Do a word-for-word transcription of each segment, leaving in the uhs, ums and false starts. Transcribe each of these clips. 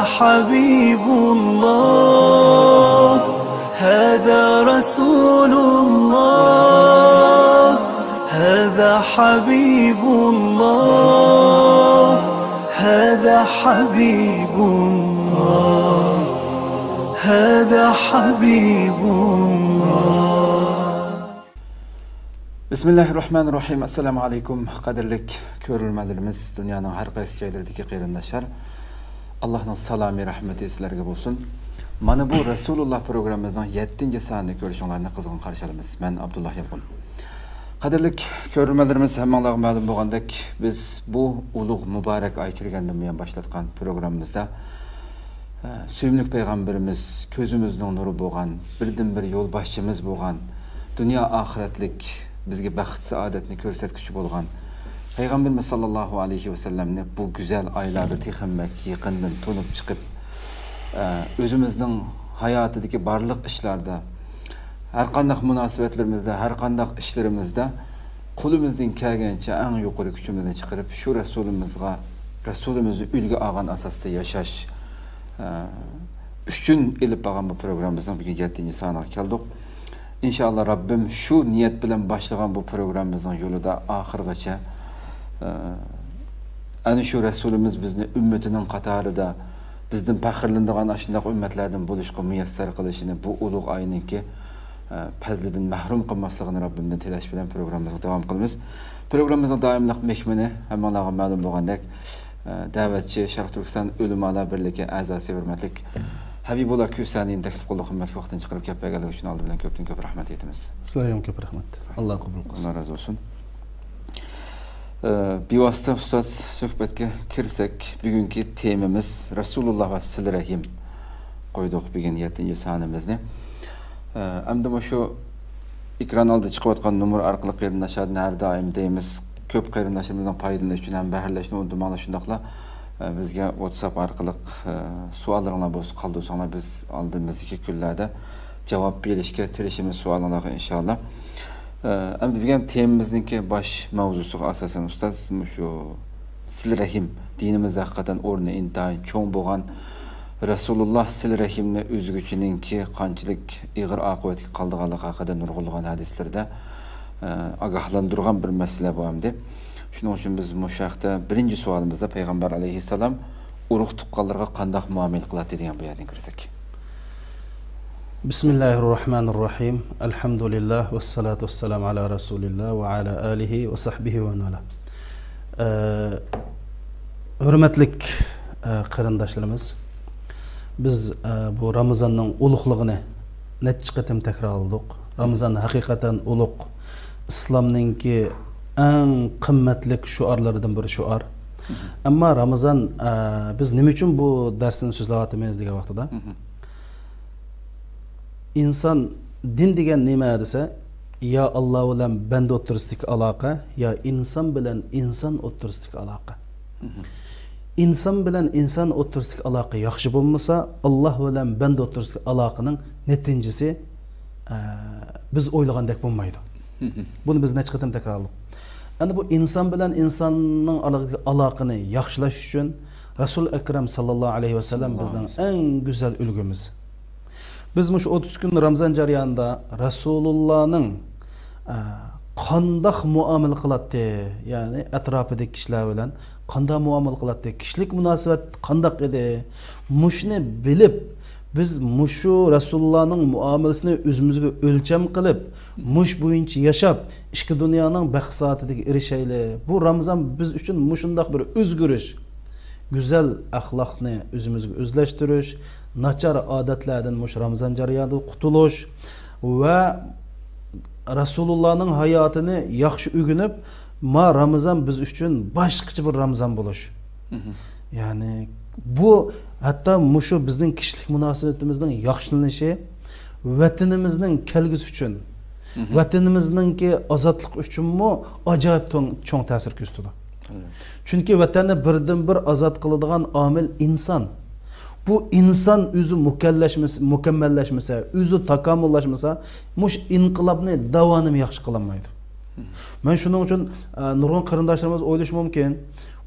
حبيب الله، هذا رسول الله، هذا حبيب الله، هذا حبيب الله، هذا حبيب الله. بىسمىللاھىررەھمانىررەھىم. ئەسسالامۇ ئەلەيكۇم، قەدىرلىك كۆرۈرمەنلىرىمىز، دۇنيانىڭ ھەر قايسى جايلىرىدىكى قېرىنداشلار. ئاللاھنىڭ سالامى، رەھمىتى سىلەرگە بولسۇن. مانا بۇ رەسۇلۇللا پروگراممىمىزنىڭ يەتتىنچى سانىنى كۆرۈشۈڭلارنى قىزغىن قارشى ئالىمىز. مەن ئابدۇللا يالقۇن. قەدىرلىك كۆرۈرمەنلىرىمىز، ھەممىڭلارغا مەلۇم بولغاندەك، بىز بۇ ئۇلۇغ مۇبارەك ئاي كىرگەندىن بۇيان باشلاتقان پروگراممىمىزدا، ئە، سۆيۈملۈك پەيغەمبىرىمىز، كۆزىمىزنىڭ نۇرى بولغان، بىردىنبىر يولباشچىمىز بولغان، دۇنيا ئاخىرەتلىك بىزگە بەخت سائادەتنى كۆرسەتكۈچى بولغان پەيغەمبىرىمىز ساللاللاھۇ ئەلەيھى ۋەسەللەمنى بۇ گۈزەل ئايلاردا تېخىمۇ بەك يېقىندىن تونۇپ چىقىپ، ئە، ئۆزىمىزنىڭ ھاياتىدىكى بارلىق ئىشلاردا، ھەرقانداق مۇناسىۋەتلىرىمىزدە، ھەرقانداق ئىشلىرىمىزدا قولىمىزدىن كەلگەنچە ئەڭ يۇقىرى كۈچىمىزنى چىقىرىپ، شۇ رەسۇلىمىزغا، رەسۇلىمىزنى ئۈلگە ئالغان ئاساستا ياشاش، ئە، ئۈچۈن ئېلىپ بارغان بۇ پروگراممىمىزنىڭ بۈگۈن يەتتىنچى سانىغا كەلدۇق. ئىنشائاللا، رەببىم شۇ نىيەت بىلەن باشلىغان بۇ پروگراممىمىزنىڭ يولىدا ئاخىرغىچە، ئە، ئەنە شۇ رەسۇلىمىز بىزنى ئۈممىتىنىڭ قاتارىدا بىزدىن پەخىرلىنىدىغان ئاشۇنداق ئۈممەتلەردىن بولۇشقا مۇيەسسەر قىلىشىنى، بۇ ئۇلۇغ ئاينىڭكى، ئە، پەزلىدىن مەھرۇم قىلماسلىقىنى رەببىمدىن تىلەش بىلەن پروگراممىمىزغا داۋام قىلىمىز. پروگراممىمىزنىڭ دائىملىق مېھمىنى، ھەممىڭلارغا مەلۇم بولغاندەك، ئە، دەۋەتچى، شەرقىي تۈركىستان ئۆلىمالار بىرلىكى ئەزاسى ھۆرمەتلىك ھەبىبۇللا كۈسەنىنى تەكلىپ قىلدۇق. قىممەتلىك ۋاقتىنى چىقىرىپ كەپ بەرگەنلىكى ئۈچۈن ئالدى بىلەن كۆپتىن كۆپ رەھمەت ئېيتىمىز. سىلەرگە كۆپ رەھمەت. ئاللا قوبۇل قىلسۇن. ئاللا رازى بولسۇن. ئە، بىۋاسىتە ئۇستاز سۆھبەتكە كىرسەك، بۈگۈنكى تېمىمىز رەسۇلۇللا ۋە سىلە رەھىم قويدۇق بۈگۈن يەتتىنچى سانىمىزنى. ئە، ئەمدى مۇشۇ ئېكران ئالدىدا چىقىۋاتقان نومۇر ئارقىلىق قېرىنداشلاردىن ھەر دائىم دەيمىز، كۆپ قېرىنداشلىرىمىزنىڭ پايدىلىنىشى ئۈچۈن ھەم بەھرىلەشنى ئۇنتۇماڭلار، شۇنداقلا، ئە، بىزگە ۋاتساپ ئارقىلىق، ئە، سوئاللىرىڭلار بولسا قالدۇرساڭلار، بىز ئالدىمىزدىكى كۈنلەردە جاۋاب بېرىشكە تىرىشىمىز سوئالىڭلارغا، ئىنشائاللا. ئە، ئەمدى بۈگۈن تېمىمىزنىڭكى باش ماۋزۇسىغا ئاساسەن، ئۇستاز، مۇشۇ سىلە رەھىم، دىنىمىزدە ھەقىقەتەن ئورنى ئىنتايىن چوڭ بولغان رەسۇلۇللا سىلە رەھىمنى ئۈزگۈچىنىڭكى قانچىلىك ئېغىر ئاقىۋەتكە قالىدىغانلىقى ھەققىدە نۇرغۇنلىغان ھەدىسلىرىدە، ئە، ئاگاھلاندۇرغان بىر مەسىلە بۇ ئەمدى. شۇنىڭ ئۈچۈن بىز مۇشۇ ھەقتە بىرىنچى سوئالىمىزدا پەيغەمبەر ئەلەيھىسسالام ئۇرۇق تۇغقانلىرىغا قانداق مۇئامىلە قىلاتتى دېگەن بۇ يەردىن كىرسەك. بسم الله الرحمن الرحيم. الحمد لله والصلاة والسلام على رسول الله وعلى آله وصحبه ومن والاه. ئە، ھۆرمەتلىك، ئە، قېرىنداشلىرىمىز، بىز، ئە، بۇ رامىزاننىڭ ئۇلۇغلۇقىنى نەچچە قېتىم تەكرارلىدۇق. رامىزان ھەقىقەتەن ئۇلۇغ، ئىسلامنىڭكى ئەڭ قىممەتلىك شوئارلىرىدىن بىر شوئار. ئەمما رامىزان، ئە، بىز نېمە ئۈچۈن بۇ دەرسنى سۆزلەۋاتىمىز دېگەن ۋاقتىدا، ئىنسان، دىن دېگەن نېمە دېسە، يا ئاللا بىلەن بەندە ئوتتۇرىسىدىكى ئالاقە، يا ئىنسان بىلەن ئىنسان ئوتتۇرىسىدىكى ئالاقە. ئىنسان بىلەن ئىنسان ئوتتۇرىسىدىكى ئالاقە ياخشى بولمىسا، ئاللا بىلەن بەندە ئوتتۇرىسىدىكى ئالاقىنىڭ نەتىجىسى، ئە، بىز ئويلىغاندەك بولمايدۇ. بۇنى بىز نەچچە قېتىم تەكرارلىدۇق. ئەنە بۇ ئىنسان بىلەن ئىنساننىڭ ئارىلىقىدىكى ئالاقىنى ياخشىلاش ئۈچۈن رەسۇل ئەكرەم ساللاللاھۇ ئەلەيھى ۋەسەللەم بىزنىڭ ئەڭ گۈزەل ئۈلگىمىز. بىز مۇشۇ ئوتتۇز كۈن رامىزان جەريانىدا رەسۇلۇللانىڭ، ئە، قانداق مۇئامىلە قىلاتتى، يەنى ئەتراپىدىكى كىشىلەر بىلەن قانداق مۇئامىلە قىلاتتى، كىشىلىك مۇناسىۋەت قانداق ئىدى، مۇشۇنى بىلىپ، بىز مۇشۇ رەسۇلۇللانىڭ مۇئامىلىسىنى ئۆزىمىزگە ئۆلچەم قىلىپ، مۇشۇ بويىچە ياشاپ، ئىككى دۇنيانىڭ بەخت سائادىتىگە ئېرىشەيلى. بۇ رامىزان بىز ئۈچۈن مۇشۇنداق بىر ئۆزگىرىش. گۈزەل ئەخلاقنى ئۆزىمىزگە ئۆزلەشتۈرۈش، ناچار ئادەتلەردىن مۇشۇ رامىزان جەريانىدا قۇتۇلۇش ۋە رەسۇلۇللانىڭ ھاياتىنى ياخشى ئۆگىنىپ، ما رامىزان بىز ئۈچۈن باشقىچە بىر رامىزان بولۇش. يەنى بۇ ھەتتا مۇشۇ بىزنىڭ كىشىلىك مۇناسىۋىتىمىزنىڭ ياخشىلىنىشى، ۋەتىنىمىزنىڭ كەلگۈسى ئۈچۈن، ۋەتىنىمىزنىڭكى ئازادلىقى ئۈچۈنمۇ ئاجايىپ چوڭ، چوڭ تەسىر كۆرسىتىدۇ. چۈنكى ۋەتەننى بىردىنبىر ئازاد قىلىدىغان ئامىل ئىنسان. بۇ ئىنسان ئۆزى مۇكەللەشمىسە، مۇكەممەللەشمىسە، ئۆزى تاكامۇللاشمىسا، مۇشۇ ئىنقىلابنى داۋانىمۇ ياخشى قىلالمايدۇ. مەن شۇنىڭ ئۈچۈن، ئە، نۇرغۇن قېرىنداشلىرىمىز ئويلىشى مۇمكىن،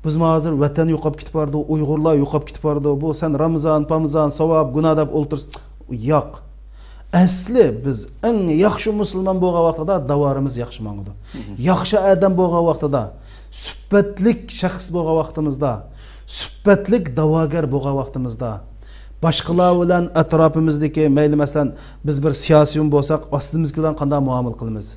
بىزمۇ ھازىر ۋەتەن يوقاپ كېتىپ بارىدۇ، ئۇيغۇرلار يوقاپ كېتىپ بارىدۇ، بۇ سەن رامىزان، پامىزان، ساۋاب، گۇناھ دەپ ئولتۇرسا، ياق. ئەسلى بىز ئەڭ ياخشى مۇسۇلمان بولغان ۋاقتىدا داۋارىمىز ياخشى ماڭىدۇ. ياخشى ئادەم بولغان ۋاقتىدا، سۈپەتلىك شەخس بولغان ۋاقتىمىزدا، سۈپەتلىك داۋاگەر بولغان ۋاقتىمىزدا، باشقىلار بىلەن ئەتراپىمىزدىكى، مەيلى، مەسىلەن، بىز بىر سىياسىيون بولساق، ئاستىمىزدىكى بىلەن قانداق مۇئامىلە قىلىمىز؟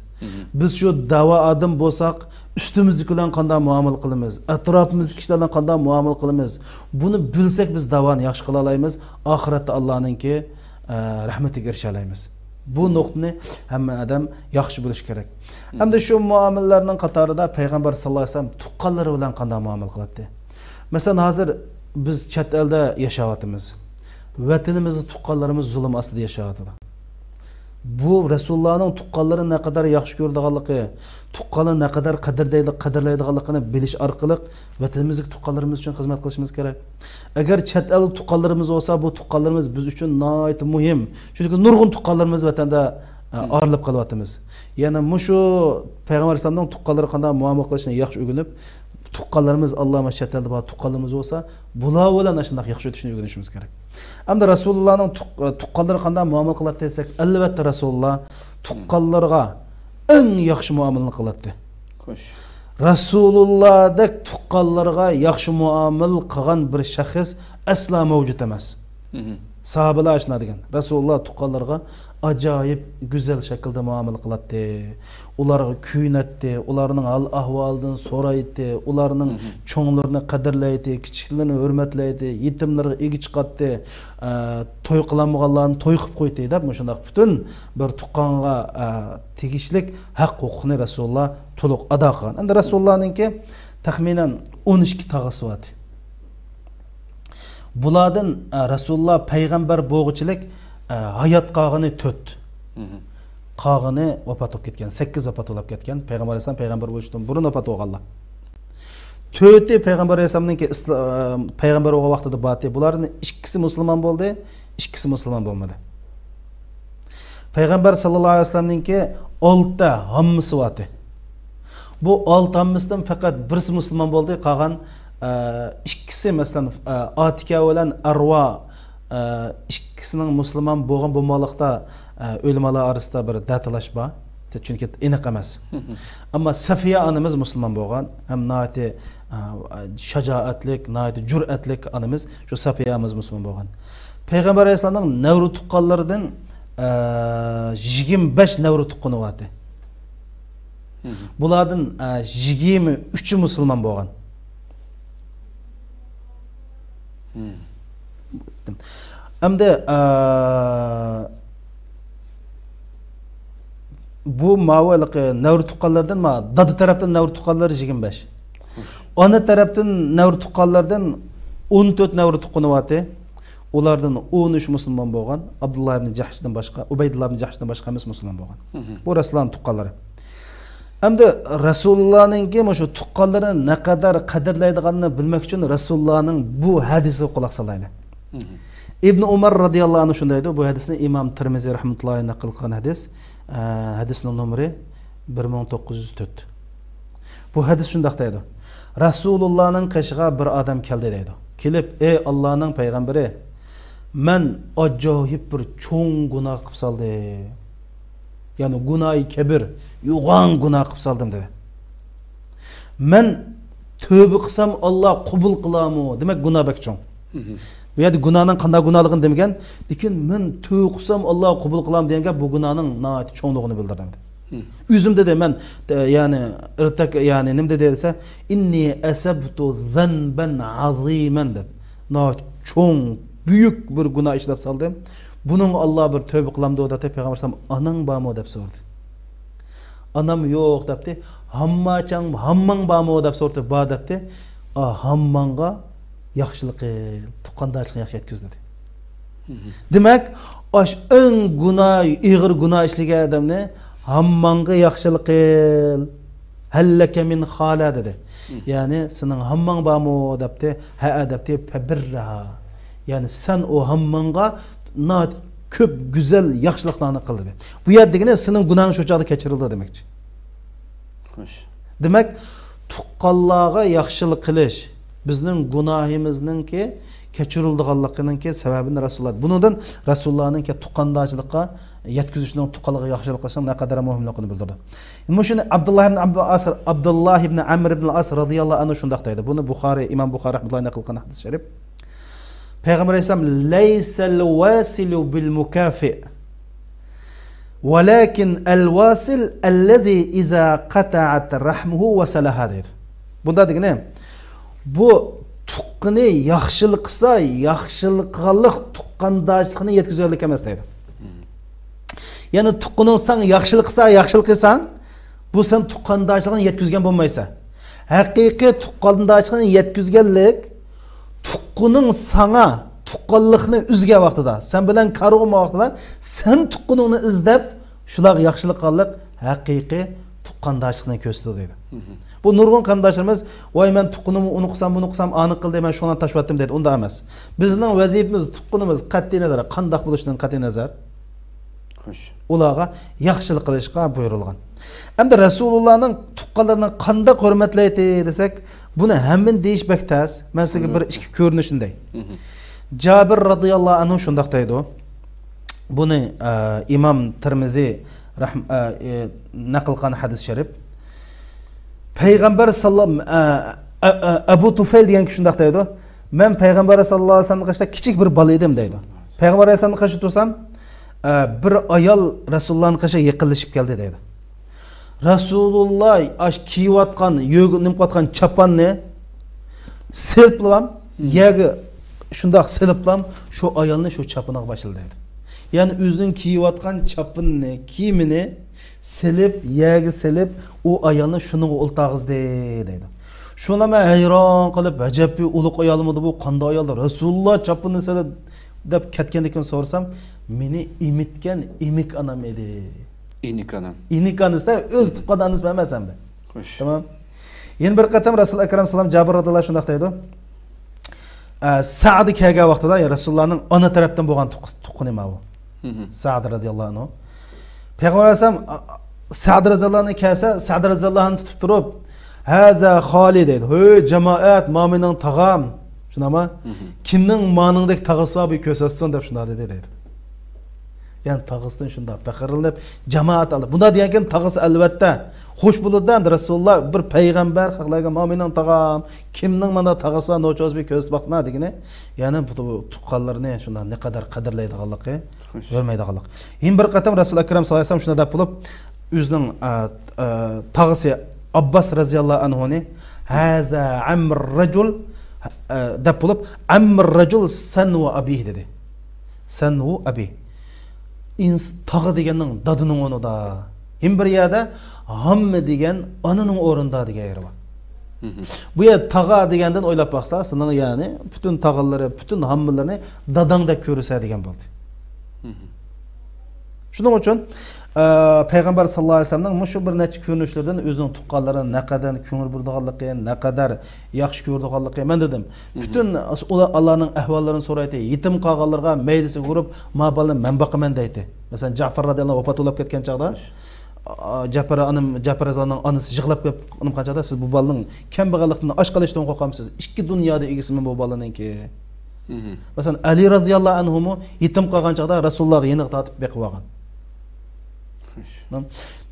بىز شۇ دەۋا ئادەم بولساق، ئۈستىمىزدىكى بىلەن قانداق مۇئامىلە قىلىمىز؟ ئەتراپىمىزدىكى كىشىلەر بىلەن قانداق مۇئامىلە قىلىمىز؟ بۇنى بىلسەك، بىز داۋانى ياخشى قىلالايمىز. ئاخىرەتتە ئاللانىڭكى، ئە، رەھمىتىگە ئېرىشەلەيمىز. بۇ نۇقتىنى ھەممە ئادەم ياخشى بىلىشى كېرەك. ئەمدى شۇ مۇئامىلىلەرنىڭ قاتارىدا پەيغەمبەر ساللاللاھۇ ئەلەيھى ۋەسەللەم تۇغقانلىرى بىلەن قانداق مۇئامىلە قىلاتتى؟ مەسىلەن، ھازىر بىز چەت ئەلدە ياشاۋاتىمىز. ۋەتىنىمىزدە تۇغقانلىرىمىز زۇلۇم ئاستىدا ياشاۋاتىدۇ. بۇ رەسۇلۇللانىڭ تۇغقانلىرىنى نەقەدەر ياخشى كۆرىدىغانلىقى، تۇغقانلىرىنى نەقەدەر قەدىرلەيدۇ-، قەدىرلەيدىغانلىقىنى بىلىش ئارقىلىق ۋەتىنىمىزدىكى تۇغقانلىرىمىز ئۈچۈن خىزمەت قىلىشىمىز كېرەك. ئەگەر چەت ئەلدە تۇغقانلىرىمىز بولسا، بۇ تۇغقانلىرىمىز بىز ئۈچۈن ناھايىتى مۇھىم. چۈنكى نۇرغۇن تۇغقانلىرىمىز ۋەتەندە، ئە، ئايرىلىپ قېلىۋاتىمىز. يەنى مۇشۇ پەيغەمبەر ئەلەيھىسسالامنىڭ تۇغقانلىرىغا قانداق مۇئامىلە قىلىشنى ياخشى ئۆگىنىپ، تۇغقانلىرىمىز، ئاللامۇ چەت ئەلدە بار تۇغقانلىرىمىز بولسا، بۇلار بىلەن ئاشۇنداق ياخشى ئۆتۈشنى ئۆگىنىشىمىز كېرەك. ئەمدى رەسۇلۇللانىڭ تۇغ-، تۇغقانلىرى قانداق مۇئامىلە قىلاتتى دېسەك، ئەلۋەتتە، رەسۇلۇللا تۇغقانلىرىغا ئەڭ ياخشى مۇئامىلىنى قىلاتتى. خوش. رەسۇلۇللادەك تۇغقانلىرىغا ياخشى مۇئامىلە قىلغان بىر شەخس ئەسلا مەۋجۇت ئەمەس. ساھابىلەر ئاشۇنداق دېگەن. رەسۇلۇللا تۇغقانلىرىغا ئاجايىپ گۈزەل شەكىلدە مۇئامىلە قىلاتتى. ئۇلارغا كۆيۈنەتتى، ئۇلارنىڭ ھال-ئەھۋالىدىن سورايتتى، ئۇلارنىڭ چوڭلىرىنى قەدىرلەيتتى، كىچىكلىرىنى ھۆرمەتلەيتتى، يېتىملەرگە ئىگە چىقاتتى. ئە، توي قىلالمىغانلارنى توي قىلىپ قويدى دەپ، مۇشۇنداق پۈتۈن بىر تۇغقانغا، ئە، تېگىشلىك ھەق ھوقۇقنى رەسۇلۇللا تولۇق ئادا قىلغان. ئەمدى رەسۇلۇللانىڭكى تەخمىنەن ئون ئىككى تاغىسى بار ئىدى. بۇلاردىن، ئە، رەسۇلۇللا پەيغەمبەر بولغۇچىلىك، ئە، ھايات قالغىنى تۆت. قالغىنى ۋاپات بولۇپ كەتكەن. سەككىز ۋاپات بولۇپ كەتكەن. پەيغەمبەر ئەلەيھىسسالام پەيغەمبەر بولۇشتىن بۇرۇن ۋاپات بولغانلار. تۆتى پەيغەمبەر ئەلەيھىسسالامنىڭكى ئىسلا-، ئە، پەيغەمبەر بولغان ۋاقتىدا بار ئىدى. بۇلاردىن ئىككىسى مۇسۇلمان بولدى، ئىككىسى مۇسۇلمان بولمىدى. پەيغەمبەر ساللاللاھۇ ئەلەيھى ۋەسەللەمنىڭكى ئالتە ھاممىسى بار ئىدى. بۇ ئالتە ھاممىسىدىن پەقەت بىرسى مۇسۇلمان بولدى، قالغان، ئە، ئىككىسى، مەسىلەن، ئە، ئاتىكە بىلەن ئەرۋا، ئە، ئىككىسىنىڭ مۇسۇلمان بولغان بولمىغانلىقتا، ئە، ئۆلىمالار ئارىسىدا بىر دەتالاش بار. چۈنكى ئېنىق ئەمەس. ئەمما سەفىيە ئانىمىز مۇسۇلمان بولغان، ھەم ناھايىتى، ئە، شاجائەتلىك، ناھايىتى جۈرئەتلىك ئانىمىز، شۇ سەفىيە ئانىمىز مۇسۇلمان بولغان. پەيغەمبەر ئەلەيھىسسالامنىڭ نەۋرە تۇغقانلىرىدىن، ئە، يىگىرمە بەش نەۋرە تۇغقىنى بار ئىدى. بۇلاردىن، ئە، يىگىرمە ئۈچى مۇسۇلمان بولغان. ئەمدى، ئە، بۇ ماۋۇ ھېلىقى نەۋرە تۇغقانلىرىدىن، ما، دادا تەرەپتىن نەۋرە تۇغقانلىرى يىگىرمە بەش. ئانا تەرەپتىن نەۋرە تۇغقانلىرىدىن ئون تۆت نەۋرە تۇغقىنى بار ئىدى. ئۇلاردىن ئون ئۈچ مۇسۇلمان بولغان، ئابدۇللا ئىبنى جەھشتىن باشقا، ئۇبەيدۇللا ئىبنى جەھشتىن باشقا ھەممىسى مۇسۇلمان بولغان. بۇ رەسۇلۇللانىڭ تۇغقانلىرى. ئەمدى رەسۇلۇللانىڭكى مۇشۇ تۇغقانلىرىنى نەقەدەر قەدىرلەيدىغانلىقىنى بىلمەك ئۈچۈن رەسۇلۇللانىڭ بۇ ھەدىسىگە قۇلاق سالايلى. ئىبنى ئۇمەر رازىياللاھۇ ئەنھۇ شۇنداق دەيدۇ، بۇ ھەدىسنى ئىمام تىرمىزى رەھمەتۇللاھى ئەلەيھى نەقىل قىلغان ھەدىس. ئە، ھەدىسنىڭ نومۇرى بىر مىڭ توققۇز يۈز تۆت. بۇ ھەدىس شۇنداق دەيدۇ. رەسۇلۇللانىڭ قېشىغا بىر ئادەم كەلدى دەيدۇ. كېلىپ، ئەي ئاللانىڭ پەيغەمبىرى، مەن ئاجايىپ بىر چوڭ گۇناھ قىلىپ سالدىم. يەنى گۇناھى كەبىر، يوغان گۇناھ قىلىپ سالدىم دېدى. مەن تۆبە قىلسام ئاللا قوبۇل قىلامۇ؟ دېمەك، گۇناھ بەك چوڭ. بۇ يەردە گۇناھنىڭ قانداق گۇناھلىقىنى دېمىگەن، لېكىن مەن تۆبە قىلسام ئاللا قوبۇل قىلامۇ دېگەن گەپ بۇ گۇناھنىڭ ناھايىتى چوڭلۇقىنى بىلدۈرىدۇ. ئۆزۈم دېدى، مەن، ئە، يەنى، ئىرتەك-، يەنى نېمە دېدى دېسە، ئىننى ئەسەبتۇ زەنبەن ئازىمەن دەپ. ناھايىتى چوڭ، بۈيۈك بىر گۇناھ ئىشلەپ سالدىم. بۇنىڭغا ئاللا بىر تۆبە قىلامدۇ دەپتۇ. پەيغەمبەر ئەلەيھىسسالام، ئاناڭ بارمۇ دەپ سورىدى. ئانام يوق دەپتى. ھامماچاڭ، ھامماڭ بارمۇ دەپ سورىدى. بار دەپتى. ئا، ھامماڭغا ياخشىلىق قىل، تۇغقانداشلىقنى ياخشى يەتكۈز دېدى. دېمەك، ئاش ئەڭ گۇناھ، ئېغىر گۇناھ ئىشلىگەن ئادەمنى ھامماڭغا ياخشىلىق قىل. ھەللەكە مىن خالە دېدى. يەنى، سېنىڭ ھامماڭ بارمۇ دەپتى. ھەئە دەپتى. پەبىررەھا. يەنى، سەن ئۇ ھامماڭغا ناھايىتى كۆپ گۈزەل ياخشىلىقلارنى قىل دېدى. بۇ يەر دېگىنى سېنىڭ گۇناھىڭ شۇ چاغدا كەچۈرۈلدى دېمەكچى. خوش. دېمەك، تۇغقانلارغا ياخشىلىق قىلىش، بىزنىڭ گۇناھىمىزنىڭكى كەچۈرۈلىدىغانلىقىنىڭكى سەۋەبىنى رەسۇلۇللا. بۇنىڭدىن رەسۇلۇللانىڭكى تۇغقاندارچىلىققا يەتكۈزۈشنىڭ، تۇغقانلىققا ياخشىلىق قىلىشنىڭ نەقەدەر مۇھىملىقىنى بىلدۈرىدۇ. مۇشۇنى ئابدۇللا ئىبن ئابباس، ئابدۇللا ئىبن ئەمر ئىبن ئاس رازىياللاھۇ ئەنھۇ شۇنداق دەيدۇ. بۇنى بۇخارىي، ئىمام بۇخارىي رەھمەتۇللاھى نەقىل قىلغان ھەدىس شەرىپ. پەيغەمبەر ئەلەيھىسسالام، لەيسەل ۋاسىلۇ بىل مۇكافىئ، ۋەلەكىن ئەل ۋاسىل ئەللەزى ئىزا قەتەئەت رەھمۇھۇ ۋەسەلەھا دەيدۇ. بۇندا دېگىنى، بۇ تۇغقىنى ياخشىلىق قىلسا، ياخشىلىق قىلغانلىق تۇغقانداشلىقنى يەتكۈزگەنلىك ئەمەس دەيدۇ. يەنى تۇغقىنىڭ ساڭا ياخشىلىق قىلسا، ياخشىلىق قىلساڭ، بۇ سەن تۇغقانداشلىقنى يەتكۈزگەن بولمايسەن. ھەقىقىي تۇغقانداشلىقنى يەتكۈزگەنلىك، تۇغقىنىڭ ساڭا تۇغقانلىقنى ئۈزگەن ۋاقتىدا، سەن بىلەن كارى بولمىغان ۋاقتىدا، سەن تۇغقىنىڭنى ئىزدەپ، شۇلارغا ياخشىلىق قىلغانلىق ھەقىقىي تۇغقانداشلىقنى كۆرسىتىدۇ دەيدۇ. بۇ نۇرغۇن قېرىنداشلىرىمىز، ۋاي، مەن تۇغقىنىمنى ئۇنى قىلسام، بۇنى قىلسام، ئانى قىلدى، مەن شۇڭا تاشلاۋەتتىم دەيدۇ. ئۇنداق ئەمەس. بىزنىڭ ۋەزىپىمىز، تۇغقىنىمىز قەتئىي نەزەر، قانداق بولۇشىدىن قەتئىي نەزەر، خوش. ئۇلارغا ياخشىلىق قىلىشقا بۇيرۇلغان. ئەمدى رەسۇلۇللانىڭ تۇغقانلىرىنى قانداق ھۆرمەتلەيتتى دېسەك، بۇنى ھەممىنى دېيىش بەك تەس. مەن سىزگە بىر ئىككى كۆرۈنۈشىنى دەي. جابىر رازىياللاھۇ ئەنھۇ شۇنداق دەيدۇ. بۇنى، ئە، ئىمام تىرمىزى رەھم-، ئە، ئە، نەقىل قىلغان ھەدىس شەرىپ. پەيغەمبەر ساللام-، ئە، ئە، ئە، ئەبۇ تۇفەيل دېگەن كىشى شۇنداق دەيدۇ. مەن پەيغەمبەر ساللاللاھۇ ئەلەيھى ۋەسەللەمنىڭ قېشىدا كىچىك بىر بالا ئىدىم دەيدۇ. پەيغەمبەر ئەلەيھىسسالامنىڭ قېشىدا تۇرسام، ئە، بىر ئايال رەسۇلۇللانىڭ قېشىغا يېقىنلىشىپ كەلدى دەيدۇ. رەسۇلۇللا ئاش كىيىۋاتقان، يۆگە نېمە قىلىۋاتقان چاپاننى سېلىپلام، يەرگە شۇنداق سېلىپلام، شۇ ئايالنى شۇ چاپىنىغا باشلىدى دەيدۇ. يەنى ئۆزىنىڭ كىيىۋاتقان چاپىنىنى، كىيىمىنى سېلىپ، يەرگە سېلىپ، ئۇ ئايالنى شۇنىڭغا ئولتۇرغۇزدى دەيدۇ. شۇنى مەن ھەيران قېلىپ، ئەجەبكى ئۇلۇغ ئايالمىدى بۇ، قانداق ئايالدۇر؟ رەسۇلۇللا چاپىنىنى سېلىپ دەپ كەتكەندىن كېيىن سورىسام، مېنى ئېمىتكەن ئېمىك ئانام ئىدى. ئېنىك ئانام. ئېنىك ئانىسى ئۆز تۇغقان ئانىسى ئەمەس ئەمدى. خوش. تامام. يەنە بىر قېتىم رەسۇل ئەكرەم سالام جابىر رازىياللاھۇ شۇنداق دەيدۇ. ئە، سەئدى كەلگەن ۋاقتىدا، يا رەسۇلۇللانىڭ ئانا تەرەپتىن بولغان تۇغ-، تۇغقىنى ماۋۇ. سەئد رازىياللاھۇ ئەنھۇ. پەيغەمبەر ئەلەيھىسسالام، ئا، ئا، سەئد رازىياللاھۇ ئەنھۇ كەلسە، سەئد رازىياللاھۇ ئەنھۇنى تۇتۇپ تۇرۇپ، ھازا خالى دەيدۇ. ھۆي جامائەت، ما مېنىڭ تاغام. شۇنداقمۇ؟ كىمنىڭ مانىڭدەك تاغىسى بار، بىر كۆرسەتسۇن دەپ شۇنداق دېدى دەيدۇ. يەنى تاغىسىدىن شۇنداق پەخىرلىنىپ، جامائەت ئالدى. بۇنداق دېگەنكىن تاغىسى ئەلۋەتتە خوش بولىدۇ ئەمدى رەسۇلۇللا بىر پەيغەمبەر خەقلەرگە، ما مېنىڭ تاغام، كىمنىڭ مانا تاغىسى بار، نوچى بولسا بىر كۆرسىتىپ باقسىنا دېگىنى. يەنى بۇ تۇغقانلىرىنى شۇنداق نەقەدەر قەدىرلەيدىغانلىقى، خوش. ھۆرمەيدىغانلىق. يەنە بىر قېتىم رەسۇل ئەكرەم ساللاللاھۇ ئەلەيھى ۋەسەللەم شۇنداق دەپ بولۇپ، ئۆزىنىڭ، ئە، ئە، تاغىسى ئابباس رەزىياللاھۇ ئەنھۇنى، ھازا ئەمر رەجۇل، ئە، دەپ بولۇپ، ئەمر رەجۇل سەن ۋە ئەبىھ دېدى. سەن ۋە ئەبىھ. ئىنس-، تاغا دېگەننىڭ دادىنىڭ ئورنىدا. ھېم بىر يەردە ھاممە دېگەن ئانىنىڭ ئورنىدا دېگەن يېرى بار. بۇ يەر تاغا دېگەندىن ئويلاپ باقسا، سېنىڭ يەنى پۈتۈن تاغىلىرى، پۈتۈن ھاممىلىرىنى داداڭدەك كۆرىسە دېگەن بولدى. شۇنىڭ ئۈچۈن، ئە، پەيغەمبەر ساللاللاھۇ ئەلەيھى ۋەسەللەمنىڭ مۇشۇ بىر نەچچە كۆرۈنۈشلىرىدىن ئۆزىنىڭ تۇغقانلىرىنى نەقەدەر كۆڭۈل بۆلىدىغانلىقى، نەقەدەر ياخشى كۆرىدىغانلىقى. مەن دېدىم، پۈتۈن ئۇلار، ئاللانىڭ ئەھۋاللىرىنى سورايتتى. يېتىم قالغانلارغا مەيلىسىگە ئۇرۇپ، ما بالىنى مەن باقىمەن دەيتتى. مەسىلەن، جەفەر رازىياللاھۇ ئەنھۇ ۋاپات بولۇپ كەتكەن چاغدا، ئا، جەپەر ئانام، جەپەر رازىياللاھۇنىڭ ئانىسى يىغلاپ كېلىپ قالغان چاغدا، سىز بۇ بالىنىڭ كەم بولغانلىقتىن ئاچ قېلىشىدىن قورقامسىز؟ ئىككى دۇنيادا ئىگىسىمەن بۇ بالىنىڭكى. مەسىلەن، ئەلى رازىياللاھۇ ئەنھۇمۇ يېتىم قالغان چاغدا رەسۇلۇللاغا يېنىغا تارتىپ بېقىۋالغان.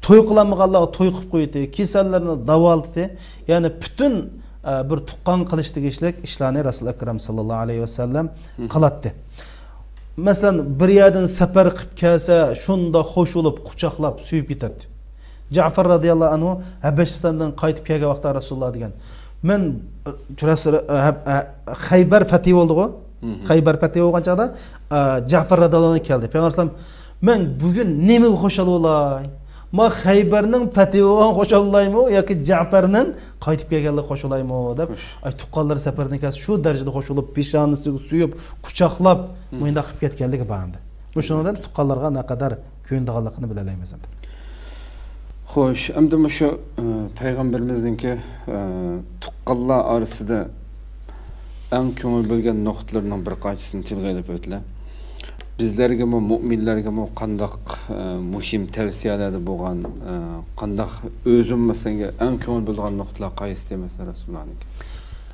توي قىلالمىغانلارغا توي قىلىپ قويدى، كېسەللەرنى داۋالىتتى. يەنى پۈتۈن، ئە، بىر تۇغقان قىلىش تېگىشلىك ئىشلارنى رەسۇل ئەكرەم ساللاللاھۇ ئەلەيھى ۋەسەللەم قىلاتتى. مەسىلەن، بىر يەردىن سەپەر قىلىپ كەلسە، شۇنداق خوش بولۇپ، قۇچاقلاپ، سۆيۈپ كېتەتتى. جەفەر رازىياللاھۇ ئەنھۇ ھەبەشىستاندىن قايتىپ كەلگەن ۋاقىتتا رەسۇلۇللا دېگەن، مەن، ئە، خەيبەر پەتھى بولدىغۇ؟ خەيبەر پەتھى بولغان چاغدا، ئە، جەفەر رازىياللاھۇ ئەنھۇ كەلدى. پەيغەمبەر ئەلەيھىسسالام، مەن بۈگۈن نېمىگە خۇشال بولاي؟ ما خەيبەرنىڭ پەتھى بولغان خۇشال بولايمۇ ياكى جەفەرنىڭ قايتىپ كەلگەنلىكى خۇشال بولايمۇ؟ دەپ، خوش. ئاي، تۇغقانلىرى سەپەردىن كەلسە شۇ دەرىجىدە خۇش بولۇپ، پېشانىسىگە سۆيۈپ، قۇچاقلاپ، مۇشۇنداق قىلىپ كەتكەنلىكى بار ئەمدى. مۇشۇنىڭدىن تۇغقانلارغا نەقەدەر كۆيۈنىدىغانلىقىنى بىلەلەيمىز ئەمدى. خوش، ئەمدى مۇشۇ، ئە، پەيغەمبىرىمىزنىڭكى، ئە، تۇغقانلار ئارىسىدا ئەڭ كۆڭۈل بۆلگەن نۇقتىلىرىنىڭ بىر قانچىسىنى تىلغا ئېلىپ ئۆتىلە. بىزلەرگىمۇ، مۇئمىنلەرگىمۇ قانداق، ئە، مۇھىم تەۋسىيەلەردە بولغان، ئە، قانداق ئۆزۈم مەسىلەن ئەڭ كۆڭۈل بۆلىدىغان نۇقتىلار قايسى دېمەسە رەسۇلۇللانىڭكى؟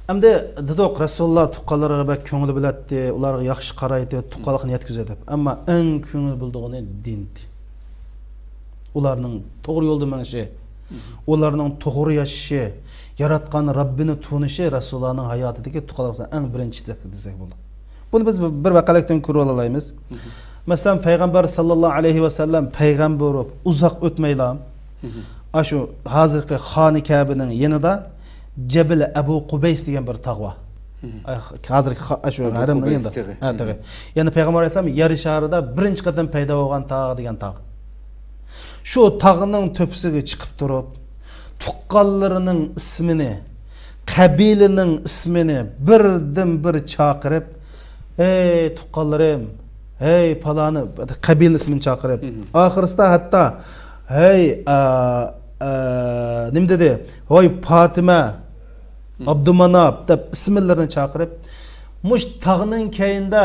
ئەمدى دېدۇق، رەسۇلۇللا تۇغقانلىرىغا بەك كۆڭلى بۆلەتتى، ئۇلارغا ياخشى قارايتتى، تۇغقانلىقىنى يەتكۈزەتتى. ئەمما ئەڭ كۆڭلى بۆلىدىغىنى دىنتى. ئۇلارنىڭ توغرا يولدا مېڭىشى، ئۇلارنىڭ توغرا ياشىشى، ياراتقان رەببىنى تونۇشى رەسۇلۇللانىڭ ھاياتىدىكى تۇغقانلىق ئەڭ بىرىنچى دېسەك، دېسەك بولىدۇ. بۇنى بىز بىر ۋەقەلىكتىن كۆرۈۋالالايمىز. مەسىلەن، پەيغەمبەر ساللاللاھۇ ئەلەيھى ۋەسەللەم پەيغەمبەر بولۇپ ئۇزاق ئۆتمەيلا، ئاشۇ ھازىرقى خانى كەبىنىڭ يېنىدا جەبىل ئەبۇ قۇبەيس دېگەن بىر تاغ بار. ئاي، ھازىرقى خا-، ئاشۇ ئەبۇ ھەرەمنىڭ قۇبەيس يېنىدا. تېغى. ھە، تېغى. يەنى پەيغەمبەر ئەلەيھىسسالام يەر شارىدا بىرىنچى قېتىم پەيدا بولغان تاغ دېگەن تاغ. شۇ تاغنىڭ تۆپىسىگە چىقىپ تۇرۇپ، تۇغقانلىرىنىڭ ئىسمىنى، قەبىلىنىڭ ئىسمىنى بىردىن بىر چاقىرىپ، «ھەي، تۇغقانلىرىم، ھەي، پالانى»، قەبىلىنىڭ ئىسمىنى چاقىرىپ، ئاخىرسىدا ھەتتا، «ھەي، ئا، ئا، نېمە دېدى؟ ۋاي، پاتىمە، ئابدۇماناپ» دەپ ئىسىملىرىنى چاقىرىپ، مۇشۇ تاغنىڭ كەينىدە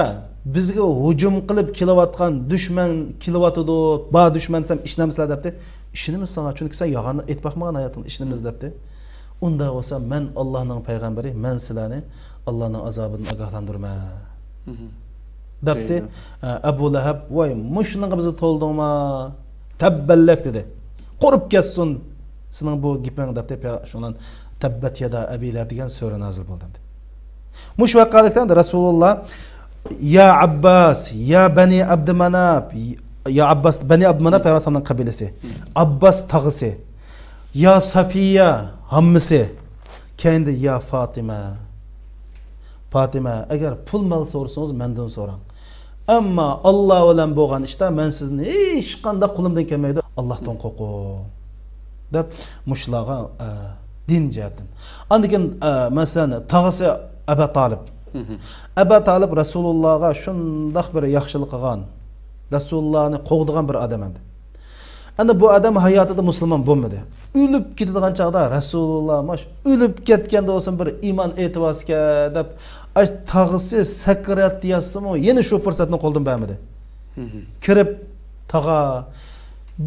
بىزگە ھۇجۇم قىلىپ كېلىۋاتقان دۈشمەن كېلىۋاتىدۇ، بار دۈشمەن دېسەم، ئىشىنەمسىلەر دەپتۇ. ئىشىنىمىز ساڭا، چۈنكى سەن يالغان ئېيتىپ باقمىغان ھاياتىڭدا، ئىشىنىمىز دەپتۇ. ئۇنداق بولسا مەن ئاللانىڭ پەيغەمبىرى، مەن سىلەرنى ئاللانىڭ ئازابىدىن ئاگاھلاندۇرىمەن. دەپتى. دەيدۇ. ئە، ئەبۇ لەھەب، «ۋاي، مۇشۇنىڭغا بىزنى تولدۇڭما؟ تەببەللەك» دېدى. «قۇرۇپ كەتسۇن سېنىڭ بۇ گېپىڭ» دەپتى. پە-، شۇنىڭ «تەببەت يادا ئەبى لەھەب» دېگەن سۈرە نازىل بولدى ئەمدى. مۇشۇ ۋەقەلىكتە ئەمدى رەسۇلۇللا، «يا ئابباس، يا بەنى ئابدۇماناپ»، يا ئابباس، بەنى ئابدۇماناپ پەيغەمبەرنىڭ قەبىلىسى. ئابباس تاغىسى. يا سافىيە ھاممىسى. كەينىدە يا فاتىمە. پاتىمە، ئەگەر پۇل مال سورىسىڭىز، مەندىن سوراڭ. ئەمما ئاللا بىلەن بولغان ئىشتا مەن سىزدىن ھېچقانداق قولۇمدىن كەلمەيدۇ. ئاللاھتىن قورقۇڭ. دەپ مۇشۇلارغا، ئە، دىن جەھەتتىن. ئاندىن كېيىن، ئە، مەسىلەن، تاغىسى ئەبا تالىپ. ئەبا تالىپ رەسۇلۇللاغا شۇنداق بىر ياخشىلىق قىلغان، رەسۇلۇللانى قوغدىغان بىر ئادەم ئەمدى. ئەمدى بۇ ئادەم ھاياتىدا مۇسۇلمان بولمىدى. ئۆلۈپ كېتىدىغان چاغدا رەسۇلۇللا ماش ئۆلۈپ كەتكەندە بولسۇن بىر ئىمان ئېيتىۋالسىكەن دەپ، ئاش تاغىسى سەكرات ياتسىمۇ، يەنە شۇ پۇرسەتنى قولدىن بەرمىدى. كىرىپ، تاغا،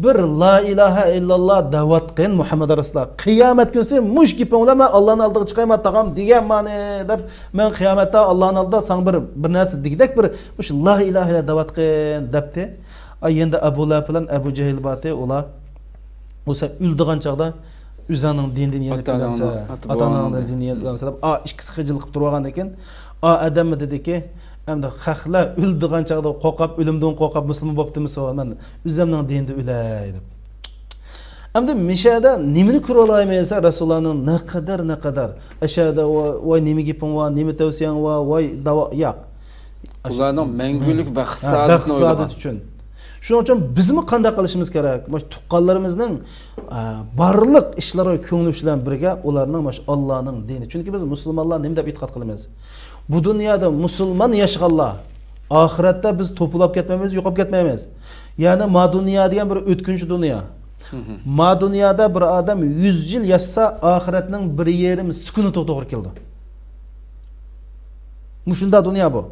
بىر لا ئىلاھە ئىللاللا دەۋاتقىن مۇھەممەد رەسۇلۇللا. قىيامەت كۈنسى مۇش گېپىڭ بىلەن مەن ئاللانىڭ ئالدىغا چىقايمەن تاغام دېگەن مانى دەپ، مەن قىيامەتتە ئاللانىڭ ئالدىدا ساڭا بىر، بىر نەرسە دېگۈدەك بىر مۇش لا ئىلاھە ئىللا دەۋاتقىن دەپتى. ئاي، يېنىدا ئەبۇ لەھەب بىلەن ئەبۇ جەھىل بارتى، ئۇلار، ئۇ سەن ئۆلىدىغان چاغدا ئۆزۈڭنىڭ دىنىدىن يېنىپ ئاتا-ئاناڭنىڭ، كېلەمسەن، ئاتا-بوۋاڭنىڭ ئاتا-ئاناڭنىڭ دىنىدىن يېنىپ كېلەمسەن دەپ، ئا، ئىككىسى خىجىل قىلىپ تۇرۇۋالغاندىن كېيىن، ئا ئادەممۇ دېدىكى، ئەمدى خەقلەر ئۆلىدىغان چاغدا قورقۇپ، ئۆلۈمدىن قورقۇپ، مۇسۇلمان بوپتىمىسۇ، مەن ئۆزۈمنىڭ دىنىدا ئۆلەي دەپ. ئەمدى مىشەدە نېمىنى كۆرۈۋالايمەن دېسە، رەسۇلۇللانىڭ نەقەدەر، نەقەدەر. ئەشەدە، ۋاي، ۋاي، نېمە گېپىڭ بار، نېمە تەۋسىيەڭ بار، ۋاي، داۋا، ياق. ئۇلارنىڭ مەڭگۈلۈك بەخت ھە، سائادىتىنى بەخت ئويلىغان. سائادىتى ئۈچۈن. شۇنىڭ ئۈچۈن بىزمۇ قانداق قىلىشىمىز كېرەك؟ مۇشۇ تۇغقانلىرىمىزنىڭ، ئە، بارلىق ئىشلىرىغا كۆڭلى بىلەن بىرگە ئۇلارنىڭ مۇشۇ ئاللانىڭ دىنى. چۈنكى بىز مۇسۇلمانلار نېمە دەپ ئېتىقاد قىلىمىز؟ بۇ دۇنيادا مۇسۇلمان ياشىغانلار ئاخىرەتتە بىز توپىلاپ كەتمەيمىز، يوقاپ كەتمەيمىز. يەنى ما دۇنيا دېگەن بىر ئۆتكۈنچى دۇنيا. ما دۇنيادا بىر ئادەم يۈز يىل ياشىسا، ئاخىرەتنىڭ بىر يېرىم سېكۇنتىغا توغرا كېلىدۇ. مۇشۇنداق دۇنيا بۇ.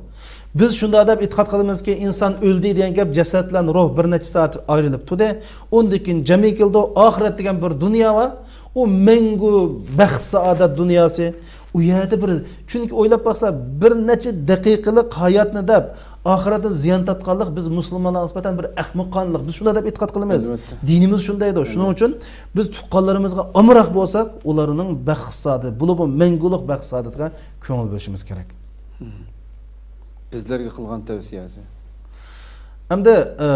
بىز شۇنداق دەپ ئېتىقاد قىلىمىزكى، ئىنسان ئۆلدى دېگەن گەپ، جەسەت بىلەن روھ بىر نەچچە سائەت ئايرىلىپ تۇردى. ئۇندىن كېيىن جەمئىي كېلىدۇ، ئاخىرەت دېگەن بىر دۇنيا بار. ئۇ مەڭگۈ بەخت سائادەت دۇنياسى. ئۇ يەردە بىر، چۈنكى ئويلاپ باقسا، بىر نەچچە دەقىقىلىق ھاياتنى دەپ، ئاخىرەتتە زىيان تارتقانلىق بىز مۇسۇلمانلارغا نىسبەتەن بىر ئەخمىقانلىق. بىز شۇنداق دەپ ئېتىقاد قىلىمىز. ئەلۋەتتە. دىنىمىز شۇنداق دەيدۇ. شۇنىڭ ئۈچۈن بىز تۇغقانلىرىمىزغا ئامراق بولساق، ئۇلارنىڭ بەخت سائادىتى، بولۇپمۇ مەڭگۈلۈك بەخت سائادىتىگە كۆڭۈل بۆلۈشىمىز كېرەك. بىزلەرگە قىلغان تەۋسىيەسى. ئەمدى، ئە،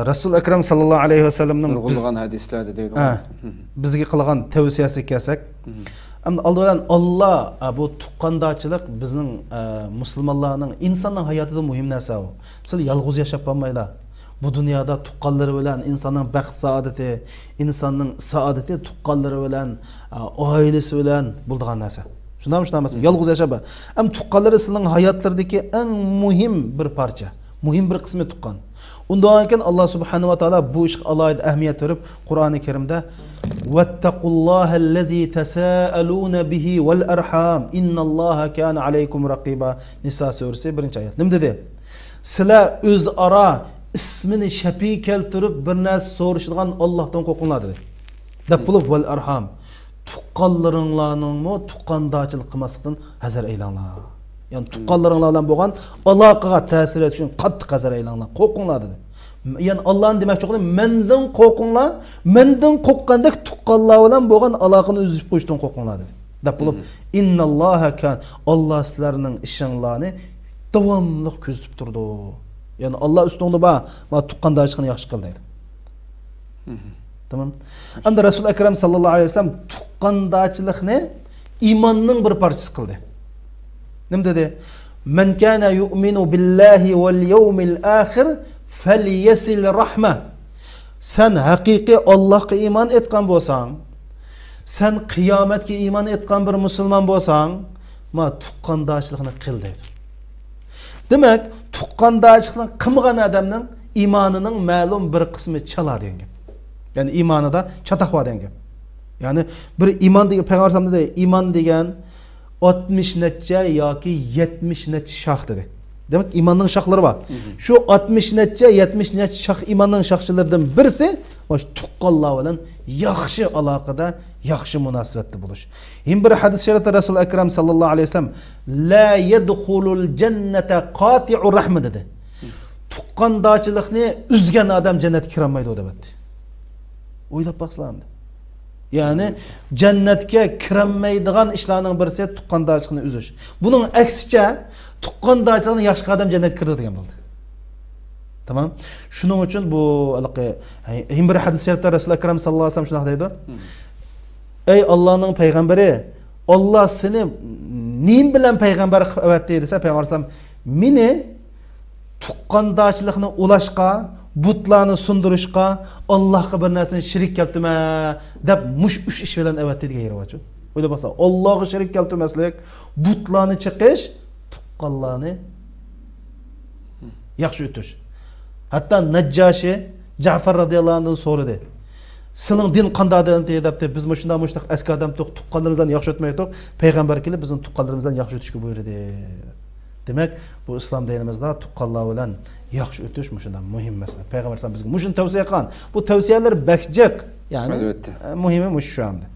رەسۇل ئەكرەم ساللاللاھۇ ئەلەيھى ۋەسەللەمنىڭ بىز نۇرغۇنلىغان ھەدىسلەردە دەيدۇ. ھە، بىزگە قىلغان تەۋسىيەسىگە كەلسەك، ئەمدى ئالدى بىلەن ئاللا، ئە، بۇ تۇغقاندارچىلىق بىزنىڭ، ئە، مۇسۇلمانلارنىڭ، ئىنساننىڭ ھاياتىدا مۇھىم نەرسە ئۇ. سىلەر يالغۇز ياشاپ بولمايلا. بۇ دۇنيادا تۇغقانلىرى بىلەن ئىنساننىڭ بەخت سائادىتى، ئىنساننىڭ سائادىتى تۇغقانلىرى بىلەن، ئە، ئائىلىسى بىلەن بولىدىغان نەرسە. شۇنداقمۇ، شۇنداق ئەمەسمۇ؟ يالغۇز ياشاپ، ئەم، تۇغقانلىرى سىلىنىڭ ھاياتلىرىدىكى ئەڭ مۇھىم بىر پارچە، مۇھىم بىر قىسمى تۇغقان. ئۇندىن كېيىن ئاللا سۇبھانەھۇ ۋە تائالا بۇ ئىشقا ئالاھىدە ئەھمىيەت بېرىپ، قۇرئانى كەرىمدە، «ۋەتتەقۇللاھەللەزى تەسائەلۇنە بىھى ۋەل ئەرھام، ئىننەللاھە كانە ئەلەيكۇم رەقىبا.» نىسا سۈرىسى، بىرىنچى ئايەت. نېمە دېدى؟ سىلەر ئۆزئارا ئىسمىنى شەپىي كەلتۈرۈپ بىر نەرسە سورىشىدىغان ئاللاھتىن قورقۇڭلار دېدى. دەپ بولۇپ، ۋەل ئەرھام. تۇغقانلىرىڭلارنىڭمۇ تۇغقاندارچىلىق قىلماسلىقتىن ھەزەر ئەيلەڭلار. يەنى تۇغقانلىرىڭلار بىلەن بولغان ئالاقىغا تەسىر يەتكۈزۈشتىن قاتتىق ھەزەر ئەيلەڭلار، قورقۇڭلار دېدى. يەنى ئاللانى دېمەكچى بولغىنى، مەندىن قورقۇڭلار، مەندىن قورققاندەك تۇغقانلار بىلەن بولغان ئالاقىنى ئۈزۈپ قويۇشتىن قورقۇڭلار دېدى. دەپ بولۇپ، ئىنناللاھا كان، ئاللا سىلەرنىڭ ئىشىڭلارنى داۋاملىق كۆزىتىپ تۇرىدۇ. يەنى ئاللا ئۈستۈڭدە بار، مانا تۇغقاندارچىلىقنى ياخشى قىل دەيدۇ. تامام. ئەمدى رەسۇل ئەكرەم ساللاللاھۇ ئەلەيھى ۋەسەللەم تۇغقاندارچىلىقنى ئىماننىڭ بىر پارچىسى قىلدى. نېمە دېدى؟ مەن كانە يۇئمىنۇ بىللاھى ۋەل يەۋمىل ئاخىر فەليەسىل رەھمە. سەن ھەقىقىي ئاللاھقا ئىمان ئېيتقان بولساڭ، سەن قىيامەتكە ئىمان ئېيتقان بىر مۇسۇلمان بولساڭ، ما تۇغقاندارچىلىقنى قىل دەيدۇ. دېمەك، تۇغقاندارچىلىقنى قىلمىغان ئادەمنىڭ ئىمانىنىڭ مەلۇم بىر قىسمى چالا دېگەن گەپ. يەنى ئىمانىدا چاتاق بار دېگەن گەپ. يەنى بىر ئىمان دېگەن، پەيغەمبەر ئەلەيھىسسالام دېدى، ئىمان دېگەن ئاتمىش نەچچە ياكى يەتمىش نەچچە شاخ دېدى. دېمەك، ئىماننىڭ شاخلىرى بار. شۇ ئاتمىش نەچچە، يەتمىش نەچچە شاخ ئىماننىڭ شاخچىلىرىدىن بىرسى، مانا شۇ تۇغقانلار بىلەن ياخشى ئالاقىدە، ياخشى مۇناسىۋەتتە بولۇش. يەنە بىر ھەدىس شەرىپتە رەسۇل ئەكرەم ساللاللاھۇ ئەلەيھى ۋەسەللەم، لا يەدخۇلۇل جەننەتە قاتىئۇ رەھمە دېدى. تۇغقاندارچىلىقنى ئۈزگەن ئادەم جەننەتكە كىرەلمەيدۇ دەپ ئېيتتى. ئويلاپ باقسىلا ئەمدى. يەنى جەننەتكە كىرەلمەيدىغان ئىشلارنىڭ بىرسى تۇغقاندارچىلىقنى ئۈزۈش. بۇنىڭ ئەكسىچە، تۇغقاندارچىلىقنى ياخشى قىلغان ئادەم جەننەتكە كىرىدۇ دېگەن بولدى. تامام. شۇنىڭ ئۈچۈن بۇ ھېلىقى، يەنە بىر ھەدىس شەرىپتە رەسۇل ئەكرەم ساللاللاھۇ ئەلەيھى ۋەسەللەم شۇنداق دەيدۇ. ئەي ئاللانىڭ پەيغەمبىرى، ئاللا سېنى نېمە بىلەن پەيغەمبەر قىلىپ ئەۋەتتى دېسە، پەيغەمبەر ئەلەيھىسسالام، مېنى تۇغقاندارچىلىقنى ئۇلاشقا، بۇتلارنى سۇندۇرۇشقا، ئاللاھقا بىر نەرسىنى شېرىك كەلتۈرمە دەپ مۇشۇ ئۈچ ئىش بىلەن ئەۋەتتى دېگەن يېرى بارچۇ. ئويلاپ باقسا، ئاللاغا شېرىك كەلتۈرمەسلىك، بۇتلارنى چېقىش، تۇغقانلارنى ياخشى ئۆتۈش. ھەتتا نەججاشى جەفەر رەزىياللاھۇ ئەنھۇدىن سورىدى. سېنىڭ دىن قانداق دىن دەپتۇ. بىز مۇشۇنداق مۇشۇنداق ئەسكى ئادەمتۇق، تۇغقانلىرىمىز بىلەن ياخشى ئۆتمەيتتۇق. پەيغەمبەر كېلىپ بىزنىڭ تۇغقانلىرىمىز بىلەن ياخشى ئۆتۈشكە بۇيرۇدى. دېمەك، بۇ ئىسلام دىنىمىزدا تۇغقانلار بىلەن ياخشى ئۆتۈش مۇشۇنداق مۇھىم مەسىلە. پەيغەمبەر ئەلەيھىسسالام بىزگە مۇشۇنى تەۋسىيە قىلغان. بۇ تەۋسىيەلەر بەك جىق. يەنى، ئەلۋەتتە. ئە، مۇھىمى مۇشۇ شۇ ئەمدى.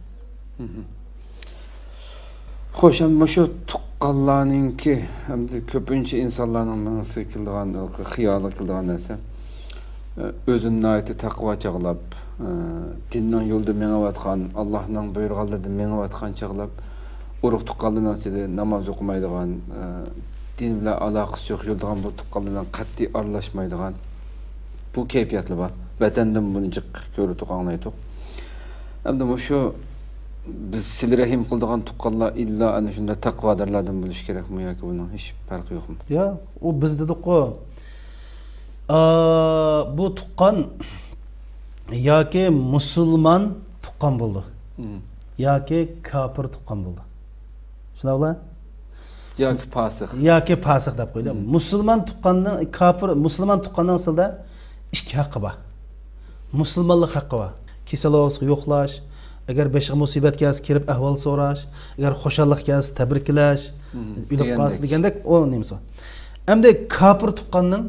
خوش، ئەمدى مۇشۇ تۇغقانلارنىڭكى، ئەمدى كۆپىنچە ئىنسانلارنىڭ مېڭىسىگە كېلىدىغان، خىيالىغا كېلىدىغان نەرسە، ئۆزىنى ناھايىتى تەقۋا چاغلاپ، دىننىڭ يولىدا مېڭىۋاتقان، ئاللاھنىڭ بۇيرۇغانلىرىدا مېڭىۋاتقان چاغلاپ، ئۇرۇق تۇغقانلىرىنىڭ ئىچىدە ناماز ئوقۇمايدىغان، دىن بىلەن ئالاقىسى يوق يۈرىدىغان بۇ تۇغقانلار بىلەن قەتئىي ئارىلاشمايدىغان بۇ كەيپىياتلار بار. ۋەتەندىمۇ بۇنى جىق كۆردۇق، ئاڭلايتتۇق. ئەمدى مۇشۇ بىز سىلە رەھىم قىلىدىغان تۇغقانلار ئىللا ئەنە شۇنداق تەقۋادارلاردىن بولۇشى كېرەكمۇ ياكى بۇنىڭ ھېچ پەرقى يوقمۇ؟ يا، ئۇ بىز دېدۇققۇ، ئا، بۇ تۇغقان ياكى مۇسۇلمان تۇغقان بولىدۇ، مم. ياكى كاپىر تۇغقان بولىدۇ. شۇنداقلا؟ ياكى پاسىق. ياكى پاسىق دەپ قويدى. مم. مۇسۇلمان تۇغقاننىڭ، كاپىر، مۇسۇلمان تۇغقاننىڭ ئەسلىدە ئىككى ھەققى بار. مۇسۇلمانلىق ھەققى بار. كېسەل بولسا يوقلاش، ئەگەر بېشىغا مۇسىبەت كەلسە كىرىپ ئەھۋال سوراش، ئەگەر خۇشاللىق كەلسە تەبرىكلەش، مم. ئۆلۈپ قالسا دېگەندەك. دېگەندەك ئۇ نېمىسى بار. ئەمدى كاپىر تۇغقاننىڭ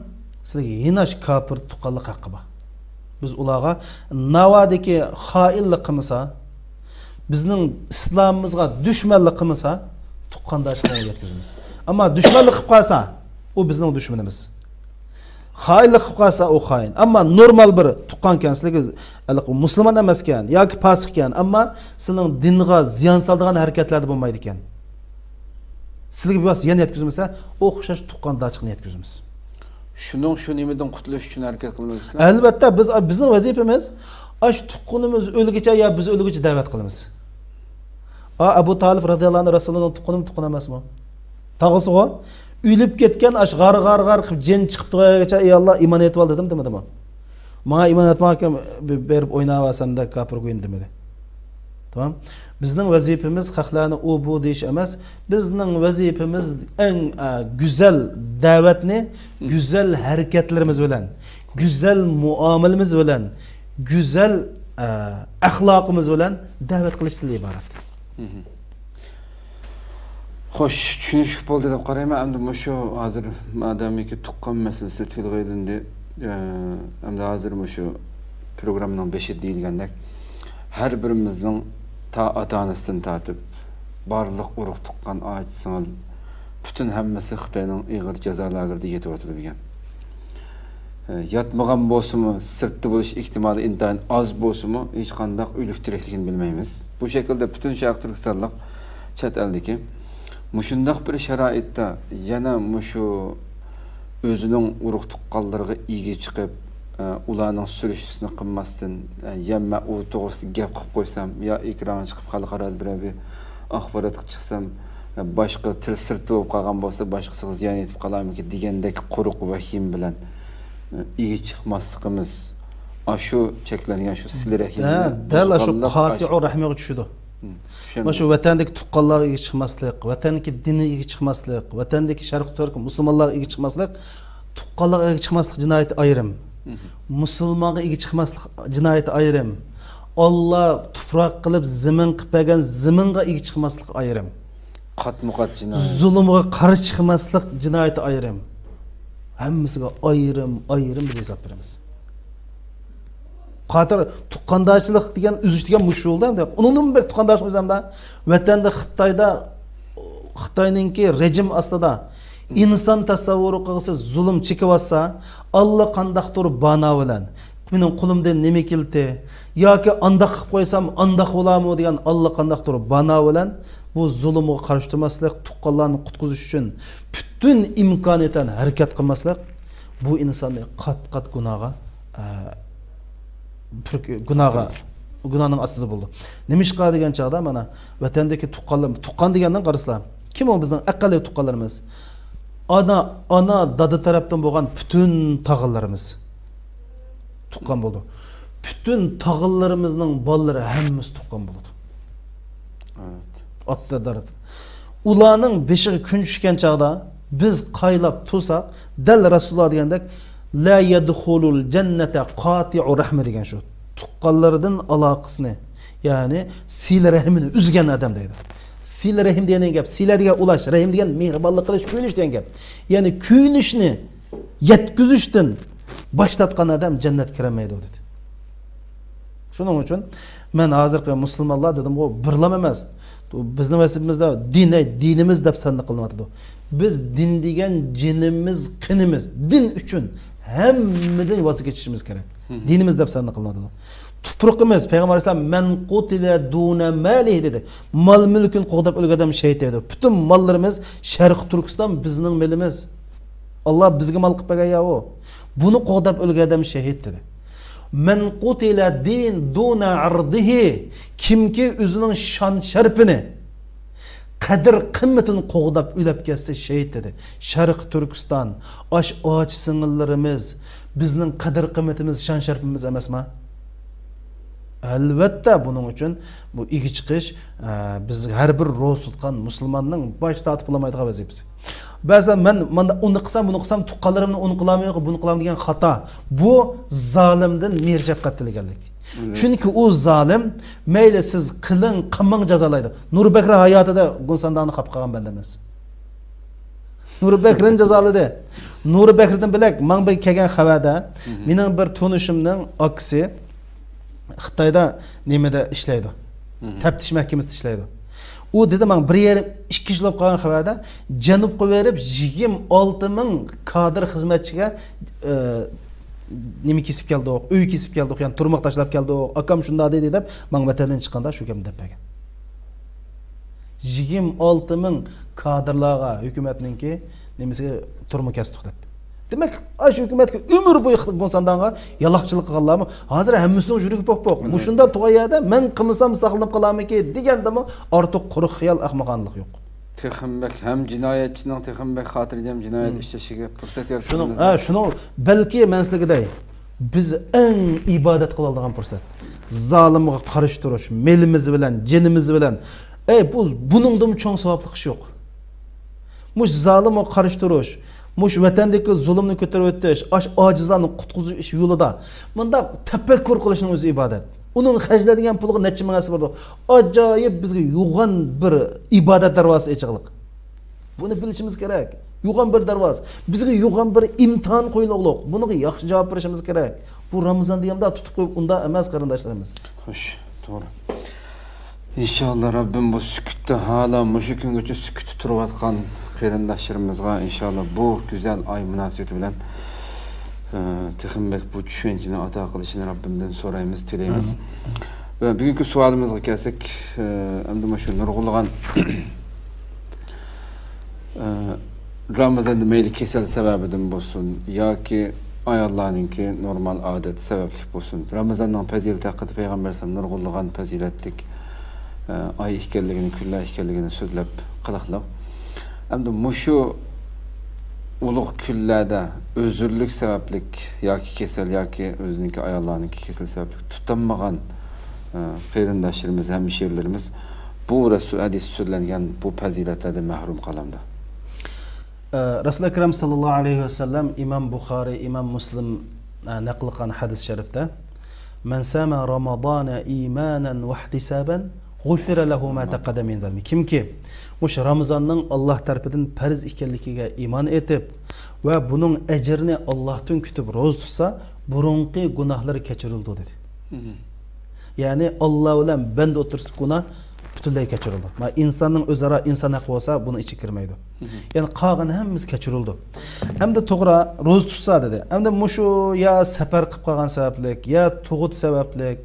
سىلىگە يېناش كاپىر تۇغقانلىق ھەققى بار. بىز ئۇلارغا ناۋادىكى خائىنلىق قىلمىسا، بىزنىڭ ئىسلامىمىزغا دۈشمەنلىك قىلمىسا، تۇغقانداشلىقنى يەتكۈزىمىز. ئەمما دۈشمەنلىك قىلىپ قالسا، ئۇ بىزنىڭ دۈشمىنىمىز. خائىنلىق قىلىپ قالسا، ئۇ خائىن. ئەمما نورمال بىر تۇغقانكەن، سىلىگە ھېلىقى مۇسۇلمان ئەمەسكەن ياكى پاسىقكەن، ئەمما سېنىڭ دىنغا زىيان سالىدىغان ھەرىكەتلەردە بولمايدىكەن. سىلىگە بىر زىيان يەتكۈزمىسە، ئوخشاش تۇغقانداشلىقنى يەتكۈزىمىز. شۇنىڭ شۇ نېمىدىن قۇتۇلۇش ئۈچۈن ھەرىكەت قىلىمىز. ئەلۋەتتە، بىز، بىزنىڭ ۋەزىپىمىز، ئاشۇ تۇغقىنىمىز ئۆلگۈچە يا بىز ئۆلگۈچە دەۋەت قىلىمىز. ئا، ئەبۇ تالىپ رەزىياللاھۇ ئەنھۇ رەسۇلۇللانىڭ تۇغقىنىمۇ تۇغقىنى ئەمەسمۇ؟ تاغىسىغۇ. ئۆلۈپ كەتكەن، ئاشۇ غار، غار، غار قىلىپ جېنى چىقىپ تۇرغانغىچە، ئەي ئاللا، ئىمان ئېيتىۋال دېدىم، دېمىدىمۇ؟ ماڭا ئىمان ئېيتماغان، بېرىپ ئويناۋەرسەن دە، كاپىر گۇيىنى، دېمىدى. تامام. بىزنىڭ ۋەزىپىمىز خەقلەرنى ئۇ بۇ دېيىش ئەمەس. بىزنىڭ ۋەزىپىمىز ئەڭ، ئە، گۈزەل دەۋەتنى گۈزەل ھەرىكەتلىرىمىز بىلەن، گۈزەل مۇئامىلىمىز بىلەن، گۈزەل، ئە، ئەخلاقىمىز بىلەن دەۋەت قىلىشتىن ئىبارەت. خوش، چۈشىنىشلىك بولدى دەپ قارايمەن. ئەمدى مۇشۇ ھازىر مادامىكى تۇغقان مەسىلىسى تىلغا ئېلىندى، ئە، ئەمدى ھازىر مۇشۇ پروگراممىنىڭ بېشىدا دېيىلگەندەك، ھەر بىرىمىزنىڭ تا ئاتا-ئانىسىدىن تارتىپ، بارلىق ئۇرۇق-تۇغقان، ئاچا-سىڭىل، پۈتۈن ھەممىسى خىتاينىڭ ئېغىر جازا لاگېرىدا يېتىۋاتىدۇ بۈگۈن. ئە، ياتمىغان بولسىمۇ، سىرتتا بولۇش ئېھتىمالى ئىنتايىن ئاز بولسىمۇ، ھېچقانداق ئۆلۈك تىرىكلىكىنى بىلمەيمىز. بۇ شەكىلدە پۈتۈن شەرقىي تۈركىستانلىق، چەت ئەلدىكى، مۇشۇنداق بىر شارائىتتا يەنە مۇشۇ ئۆزىنىڭ ئۇرۇق-تۇغقانلىرىغا ئىگە چىقىپ، ئە، ئۇلارنىڭ سۈرۈشتىسىنى قىلماستىن، ئە، يا مەن ئۇ توغرىسىدا گەپ قىلىپ قويسام، يا ئېكرانغا چىقىپ خەلقئارادا بىرەر بىر ئاخباراتقا چىقسام، ئە، باشقا تىل سىرتى بولۇپ قالغان بولسا، باشقىسىغا زىيان يېتىپ قالارمىكىن دېگەندەك قورقۇ ۋەھىمە بىلەن، ئە، ئىگە چىقماسلىقىمىز، ئاشۇ چەكلەنگەن شۇ سىلە ھە، رەھىمنى دەل ئاشۇ بۇزغانلىق، قاتىئۇ ئاشۇ رەھمىگە چۈشىدۇ. مم، چۈشەندىم. مانا شۇ ۋەتەندىكى تۇغقانلارغا ئىگە چىقماسلىق، ۋەتەندىكى دىنغا ئىگە چىقماسلىق، ۋەتەندىكى شەرقىي تۈرك مۇسۇلمانلارغا ئىگە چىقماسلىق، تۇغقانلارغا ئىگە چىقماسلىق جىنايىتى ئايرىم. مم. مۇسۇلمانغا ئىگە چىقماسلىق جىنايىتى ئايرىم. ئاللا تۇپراق قىلىپ زېمىن قىلىپ بەرگەن زېمىنغا ئىگە چىقماسلىق ئايرىم. قاتمۇ قات جىنايەت. زۇلۇمغا قارشى چىقماسلىق جىنايىتى ئايرىم. ھەممىسىگە ئايرىم ئايرىم بىز ھېساب بېرىمىز. قاتار تۇغقاندارچىلىق دېگەن ئۈزۈش دېگەن مۇشۇ يولدا ئەمدى. ئۇنىڭدىن بەك تۇغقاندارچىلىق ئۈزەمدە. ۋەتەندە خىتايدا، خىتاينىڭكى رېجىم ئاستىدا ئىنسان تەسەۋۋۇرى قىلغۇسى زۇلۇم چېكىۋاتسا، ئاللا قانداقتۇر بانا بىلەن، مېنىڭ قولۇمدىن نېمە كېلدى؟ ياكى ئانداق قىلىپ قويسام ئانداق بولارمۇ دېگەن ئاللا قانداقتۇر بانا بىلەن بۇ زۇلۇمغا قارشى تۇرماسلىق، تۇغقانلارنى قۇتقۇزۇش ئۈچۈن پۈتۈن ئىمكانىيەتلەرنى ھەرىكەت قىلماسلىق، بۇ ئىنساننى قات-قات گۇناھغا، ئە، پۈرك-، گۇناھغا، گۇناھنىڭ ئاستىدا بولىدۇ. نېمىشقا دېگەن چاغدا، مانا، ۋەتەندىكى تۇغقانلار، تۇغقان دېگەندىن قارىسىلا، كىم ئۇ بىزنىڭ ئەقەللىي تۇغقانلىرىمىز؟ ئانا، ئانا، دادا تەرەپتىن بولغان پۈتۈن تاغىلىرىمىز تۇغقان بولىدۇ. پۈتۈن تاغىلىرىمىزنىڭ بالىلىرى ھەممىسى تۇغقان بولىدۇ. ئاتا دەرىدىن. ئۇلارنىڭ بېشىغا كۈن چۈشكەن چاغدا بىز قايلاپ تۇرساق، دەل رەسۇلۇللا دېگەندەك، لا يدخل الجنة قاطع رحم دېگەن شۇ. تۇغقانلىرىدىن ئالاقىسىنى، يەنى سىلە رەھمىنى ئۈزگەن ئادەم دەيدۇ. سىلە رەھىم دېگەن گەپ، سىلە دېگەن ئۇلاش، رەھىم دېگەن مېھرىبانلىق قىلىش، كۆيۈنۈش دېگەن گەپ. يەنى كۆيۈنۈشنى يەتكۈزۈشتىن باش تارتقان ئادەم جەننەتكە كىرەلمەيدۇ دېدى. شۇنىڭ ئۈچۈن مەن ھازىرقى مۇسۇلمانلار دېدىمغۇ، بىرلام ئەمەس. بىزنىڭ ۋەسىيىتىمىزدە دىن، دىنىمىز دەپ سەندە قىلىنىۋاتىدۇ. بىز دىن دېگەن جېنىمىز، قېنىمىز، دىن ئۈچۈن ھەممىدىن ۋاز كېچىشىمىز كېرەك. دىنىمىز دەپ سەندە قىلىنىۋاتىدۇ. تۇپرىقىمىز، پەيغەمبەر ئەلەيھىسسالام، مەن قۇتىلە دۇنە مالىھى دېدى. مال مۈلكىنى قوغداپ ئۆلگەن ئادەم شېھىت دەيدۇ. پۈتۈن ماللىرىمىز شەرقىي تۈركىستان بىزنىڭ مېلىمىز. ئاللا بىزگە مال قىلىپ بەرگەن يا ئۇ. بۇنى قوغداپ ئۆلگەن ئادەم شېھىت دېدى. مەن قۇتىلە دىن دۇنە ئەردىھى. كىمكى ئۆزىنىڭ شان شەرىپىنى، قەدىر قىممىتىنى قوغداپ ئۆلۈپ كەتسە شېھىت دېدى. شەرقىي تۈركىستان، ئاش ئاچا سىڭىللىرىمىز، بىزنىڭ قەدىر قىممىتىمىز، شان شەرىپىمىز ئەمەسما؟ ئەلۋەتتە، بۇنىڭ ئۈچۈن بۇ ئىگە چىقىش، ئە، بىز ھەر بىر روزا تۇتقان مۇسۇلماننىڭ باش تارتىپ بولالمايدىغان ۋەزىپىسى. بەزىدە مەن مانا ئۇنى قىلسام، بۇنى قىلسام، تۇغقانلىرىمنى ئۇنى قىلالمايمەن، بۇنى قىلالمايمەن دېگەن خاتا. بۇ زالىمدىن مېھىر شەپقەت تىلىگەنلىك. چۈنكى ئۇ زالىم، مەيلى سىز قىلىڭ، قىلماڭ جازالايدۇ. نۇر بەكرى ھاياتىدا گۈنسانداڭنى قاپقالغان بەندە ئەمەس. نۇر بەكرىنى جازالىدى. نۇر بەكرىدىن بىلەك ماڭا بىر كەلگەن خەۋەردە، مېنىڭ بىر تونۇشۇمنىڭ ئاكىسى خىتايدا نېمىدە ئىشلەيدۇ. تەپتىش مەھكىمىسىدە ئىشلەيدۇ. ئۇ دېدى ماڭا، بىر يېرىم، ئىككى يىل بولۇپ قالغان خەۋەردە، جەنۇبقا بېرىپ يىگىرمە ئالتە مىڭ كادىر خىزمەتچىگە، ئە، نېمە كېسىپ كەلدۇق، ئۆي كېسىپ كەلدۇق، يەنى تۇرماق تاشلاپ كەلدۇق، ئاكام شۇنداق دېدى دەپ، ماڭا ۋەتەندىن چىققاندا شۇ گەپنى دەپ بەرگەن. يىگىرمە ئالتە مىڭ كادىرلارغا ھۆكۈمەتنىڭكى نېمىسىگە تۈرمە كەستۇق دەپ. دېمەك، ئاشۇ ھۆكۈمەتكە ئۆمۈر بويى گۇڭسانداڭغا يالاقچىلىق قىلغانلارمۇ ھازىر ھەممىسىنىڭ يۈرىكى پوك پوك. مۇشۇنداق تۇغان يەردە مەن قىلمىسام ساقلىنىپ قالارمىكىن دېگەندىمۇ ئارتۇق قۇرۇق خىيال، ئەخمىقانىلىق يوق. تېخىمۇ بەك ھەم جىنايەتچىنىڭ تېخىمۇ بەك خاتىرجەم جىنايەت ئىشلىشىگە پۇرسەت شۇنىڭ، يارىتىمىز. ھە، شۇنىڭ بەلكى مەن سىلەرگە دەي، بىز ئەڭ ئىبادەت قىلىدىغان پۇرسەت. زالىمغا قارشى تۇرۇش، مېلىمىز بىلەن، جېنىمىز بىلەن. ئەي، بۇ، بۇنىڭدىمۇ چوڭ ساۋابلىق ئىش يوق. مۇش زالىمغا قارشى تۇرۇش، مۇش ۋەتەندىكى زۇلۇمنى كۆتۈرۈۋېتىش، ئاش ئاجىزلارنى قۇتقۇزۇش ئىش يولىدا مۇنداق تەپەككۇر قىلىشنىڭ ئۆزى ئىبادەت. ئۇنىڭ خەجلەيدىغان پۇلىغا نەچچە مىڭ ھەسسە بارىدۇ. ئاجايىپ بىزگە يوغان بىر ئىبادەت دەرۋازىسى ئېچىقلىق. بۇنى بىلىشىمىز كېرەك. يوغان بىر دەرۋازا. بىزگە يوغان بىر ئىمتىھان قويۇلۇقلۇق. بۇنىڭغا ياخشى جاۋاب بېرىشىمىز كېرەك. بۇ رامىزان دېگەندە تۇتۇپ قويۇپ ئۇنداق ئەمەس، قېرىنداشلىرىمىز. خوش، توغرا. ئىنشاللا رەببىم بۇ سۈكۈتتە، ھالا مۇشۇ كۈنگىچە سۈكۈتتە تۇرۇۋاتقان قېرىنداشلىرىمىزغا ئىنشاللا بۇ گۈزەل ئاي مۇناسىۋىتى بىلەن، ئە، تېخىمۇ بەك بۇ چۈشەنچىنى ئاتا قىلىشىنى رەببىمدىن سورايمىز، تىلەيمىز. ئامىن. ۋە بۈگۈنكى سوئالىمىزغا كەلسەك، ئە، ئەمدى مۇشۇ نۇرغۇنلىغان ئە، رامىزاندا مەيلى كېسەل سەۋەبىدىن بولسۇن ياكى ئاياللارنىڭكى نورمال ئادەت سەۋەبلىك بولسۇن، رامىزاننىڭ پەزىلىتى ھەققىدە پەيغەمبەر ئەلەيھىسسالام نۇرغۇنلىغان پەزىلەتلىك، ئە، ئاي ئىكەنلىكىنى، كۈنلەر ئىكەنلىكىنى سۆزلەپ قىلىقلىق. ئەمدى مۇشۇ ئۇلۇغ كۈنلەردە ئۆزۈرلۈك سەۋەبلىك ياكى كېسەل ياكى ئۆزىنىڭكى ئاياللارنىڭكى كېسەل سەۋەبلىك تۇتالمىغان، ئە، قېرىنداشلىرىمىز، ھەمشىرىلىرىمىز بۇ رەسۇ-، ھەدىستە سۆزلەنگەن بۇ پەزىلەتلەردىن مەھرۇم قالامدۇ؟ ئە، رەسۇل ئەكرەم ساللاللاھۇ ئەلەيھى ۋەسەللەم ئىمام بۇخارى، ئىمام مۇسلىم، ئە، نەقىل قىلغان ھەدىس شەرىپتە، «مەن سامە رامازانە ئىمانەن ۋەھتىسابەن غۇفىرە لەھۇ ما تەقەددەمە مىن زەنبى.» كىمكى مۇشۇ رامىزاننىڭ ئاللاھ تەرىپىدىن پەرز ئىكەنلىكىگە ئىمان ئېيتىپ ۋە بۇنىڭ ئەجرىنى ئاللاھتىن كۈتۈپ روزا تۇتسا، بۇرۇنقى گۇناھلىرى كەچۈرۈلىدۇ، دېدى. مم. يەنى ئاللا بىلەن بەندە ئوتتۇرىسىدىكى گۇناھ پۈتۈنلەي كەچۈرۈلىدۇ. ما ئىنساننىڭ ئۆزئارا ئىنسان ھەققى بولسا، بۇنىڭ ئىچىگە كىرمەيدۇ. مم. يەنى قالغان ھەممىسى كەچۈرۈلىدۇ. ئەمدى توغرا، روزا تۇتسا دېدى. ئەمدى مۇشۇ يا سەپەر قىلىپ قالغان سەۋەبلىك، يا تۇغۇت سەۋەبلىك،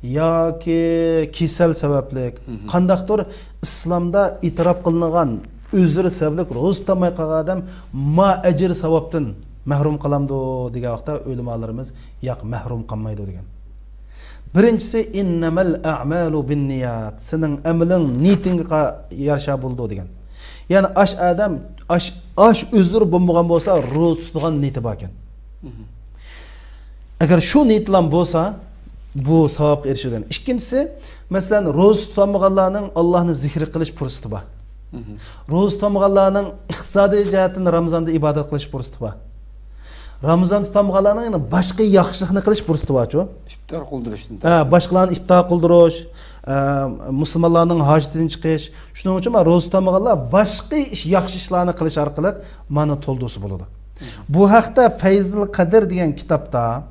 ياكى كېسەل سەۋەبلىك، مم. قانداقتۇر ئىسلامدا ئېتىراپ قىلىنغان ئۆزرى سەۋەبلىك روزا تۇتالماي قالغان ئادەم ما ئەجىر ساۋابتىن مەھرۇم قالامدۇ دېگەن ۋاقىتتا ئۆلىمالىرىمىز ياق، مەھرۇم قالمايدۇ دېگەن. بىرىنچىسى، «ئىننەمەل ئەمالۇ بىننىيات»، سېنىڭ ئەمىلىڭ نىيىتىڭگە قا-، يارىشا بولىدۇ دېگەن. يەنى ئاش ئادەم، ئاش، ئاش ئۆزرى بولمىغان بولسا، روزا تۇتىدىغان نىيىتى بار ئىكەن. مم. ئەگەر شۇ نىيىتلام بولسا، بۇ ساۋابقا ئېرىشىدۇ. ئىككىنچىسى، مەسىلەن، روزا تۇتالمىغانلارنىڭ ئاللاھنى زىكرى قىلىش پۇرسىتى بار. مم. روزا تۇتالمىغانلارنىڭ ئىقتىسادىي جەھەتتىن رامىزاندا ئىبادەت قىلىش پۇرسىتى بار. رامىزان تۇتالمىغانلارنىڭ يەنە باشقا ياخشىلىقنى قىلىش پۇرسىتى بارچۇ؟ ئىپتار قىلدۇرۇشتىن ھە، تاشقىرى. باشقىلارنى ئىپتار قىلدۇرۇش، ئە، مۇسۇلمانلارنىڭ ھاجىتىدىن چىقىش. شۇنىڭ ئۈچۈن مانا روزا تۇتالمىغانلار باشقا ئىش، ياخشى ئىشلارنى قىلىش ئارقىلىق مانا تولدۇرسا بولىدۇ. بۇ ھەقتە فەيزىل قەدىر دېگەن كىتابتا،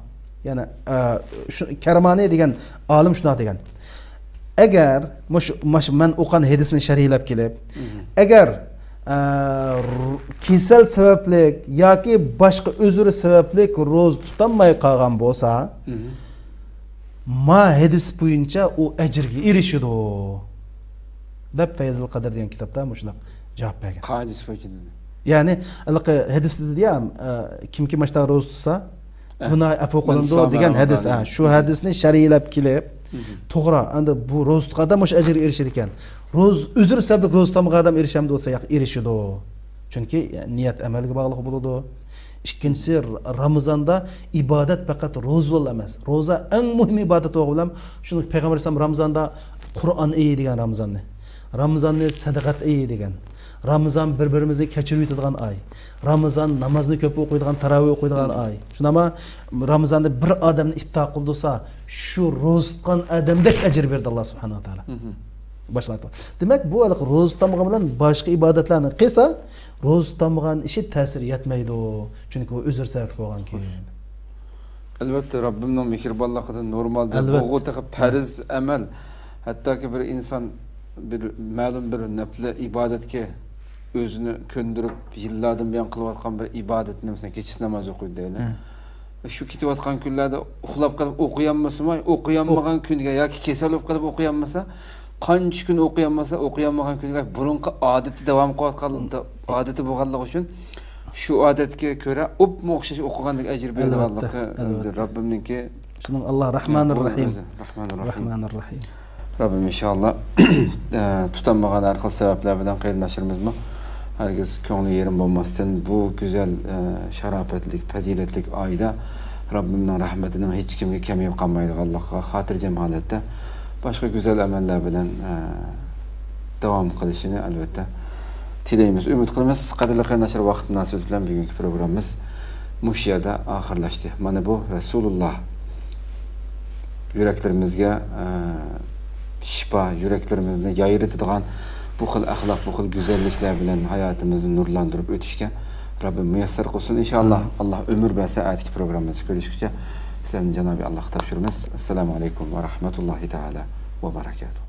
يەنى، ئە، شۇ، كەرمانى دېگەن ئالىم شۇنداق دېگەن. ئەگەر مۇشۇ، مۇشۇ مەن ئوقۇغان ھەدىسنى شەرھلەپ كېلىپ، مم. ئەگەر، ئە، ر-، كېسەل سەۋەبلىك ياكى باشقا ئۆزرى سەۋەبلىك روزا تۇتالماي قالغان بولسا، مم. ما ھەدىس بويىچە ئۇ ئەجىرگە ئېرىشىدۇ، دەپ فەيزۇل قەدىر دېگەن كىتابتا مۇشۇنداق جاۋاب بەرگەن. قايسى ھەدىس بويىچە دېدى؟ يەنى، ھېلىقى ھەدىس دېدى يا، ئە، كىمكى ماشتا روزا تۇتسا، ئە، گۇناھى ئەپۇ مەن قىلىنىدۇ سامە دېگەن ھەدىس. رامضانە. ھە، شۇ ھەدىسنى شەرھلەپ كېلىپ، مم. توغرا، ئەمدى بۇ روزا تۇتقان ئادەم مۇشۇ ئەجىرگە ئېرىشىدىكەن. روز-، ئۆزرى سەۋەبلىك روزا تۇتالمىغان ئادەم ئېرىشەمدۇ دېسە، ياق، ئېرىشىدۇ. چۈنكى نىيەت ئەمەلگە باغلىق بولىدۇ. ئىككىنچىسى، ر-، رامىزاندا ئىبادەت پەقەت روزا بىلەن ئەمەس. روزا ئەڭ مۇھىم ئىبادەت بولغان بىلەن، شۇنى پەيغەمبەر ئەلەيھىسسالام رامىزاندا قۇرئان ئېيى دېگەن رامىزاننى. رامىزاننى سەدىقەت ئېيى دېگەن. رامىزان بىر-بىرىمىزنى كەچۈرۈۋېتىدىغان ئاي. رامىزان نامازنى كۆپ ئوقۇيدىغان، تاراۋىھ ئوقۇيدىغان مم. ئاي. شۇنداقمۇ؟ رامىزاندا بىر ئادەمنى ئىپتار قىلدۇرسا، شۇ روزا تۇتقان ئادەمدەك ئەجىر بېرىدۇ ئاللا سۇبھانەھۇ ۋە تائالا. مم. باشلايدۇ. دېمەك، بۇ ھېلىقى روزا تۇتالمىغان بىلەن باشقا ئىبادەتلەرنى قىلسا، روزا تۇتالمىغان ئىشى تەسىر يەتمەيدۇ. چۈنكى ئۇ ئۆزرە سەۋەبلىك بولغانكەن. ئەلۋەتتە، رەببىمنىڭ مېھرىبانلىقىدىن نورمالدا ئەلۋەتتە. بۇغۇ تېخى پەرز ئەمەل. ھەتتاكى بىر ئىنسان بىر مەلۇم بىر نەپلى ئىبادەتكە ئۆزىنى كۆندۈرۈپ، يىللاردىن بۇيان قىلىۋاتقان بىر ئىبادەتنى، مەسىلەن، كېچىسى ناماز ئوقۇيدۇ دەيلى. ھە. شۇ كېتىۋاتقان كۈنلەردە ئۇخلاپ قېلىپ ئوقۇيالمىسىمۇ، ئوقۇيالمىغان كۈنىگە ياكى كېسەل بولۇپ قېلىپ ئوقۇيالمىسا، قانچە كۈن ئوقۇيالمىسا، ئوقۇيالمىغان كۈنىگە بۇرۇنقى ئادىتى داۋام قىلىۋاتقان، ئادىتى بولغانلىقى ئۈچۈن شۇ ئادەتكە كۆرە ئوپمۇ ئوخشاش ئوقۇغاندەك ئەجىر بېرىدىغانلىقى ئەلۋەتتە، ئەلۋەتتە. رەببىمنىڭكى شۇنىڭ ئاللا رەھمانىر رەھىم. رەھمانىر رەھىم. رەھمانىر رەھىم. رەببىم ئىنشاللا، ئە، تۇتالمىغان ھەر خىل سەۋەبلەر بىلەن قېرىنداشلىرىمىزمۇ ھەرگىز كۆڭلى يېرىم بولماستىن، بۇ گۈزەل، ئە، شاراپەتلىك، پەزىلەتلىك ئايدا رەببىمنىڭ رەھمىتىنىڭ ھېچ كىمگە كەمىيىپ قالمايدىغانلىقىغا خاتىرجەم ھالەتتە باشقا گۈزەل ئەمەللەر بىلەن، ئە، داۋام قىلىشىنى ئەلۋەتتە تىلەيمىز، ئۈمىد قىلىمىز. قەدىرلىك قېرىنداشلار، ۋاقىت مۇناسىۋىتى بىلەن بۈگۈنكى پروگراممىمىز مۇشۇ يەردە ئاخىرلاشتى. مانا بۇ رەسۇلۇللا يۈرەكلىرىمىزگە، ئە، شىپا، يۈرەكلىرىمىزنى يايرىتىدىغان بۇ خىل ئەخلاق، بۇ خىل گۈزەللىكلەر بىلەن ھاياتىمىزنى نۇرلاندۇرۇپ ئۆتۈشكە رەببىم مۇيەسسەر قىلسۇن ئىنشائاللا. ئامىن. ئاللا ئۆمۈر بەرسە، ئەتىكى پروگراممىمىزدا كۆرۈشكىچە سىلەرنى جانابى ئاللاغا تاپشۇرىمىز. ئەسسالامۇ ئەلەيكۇم ۋە رەھمەتۇللاھى تائالا ۋە بەرەكاتۇھ.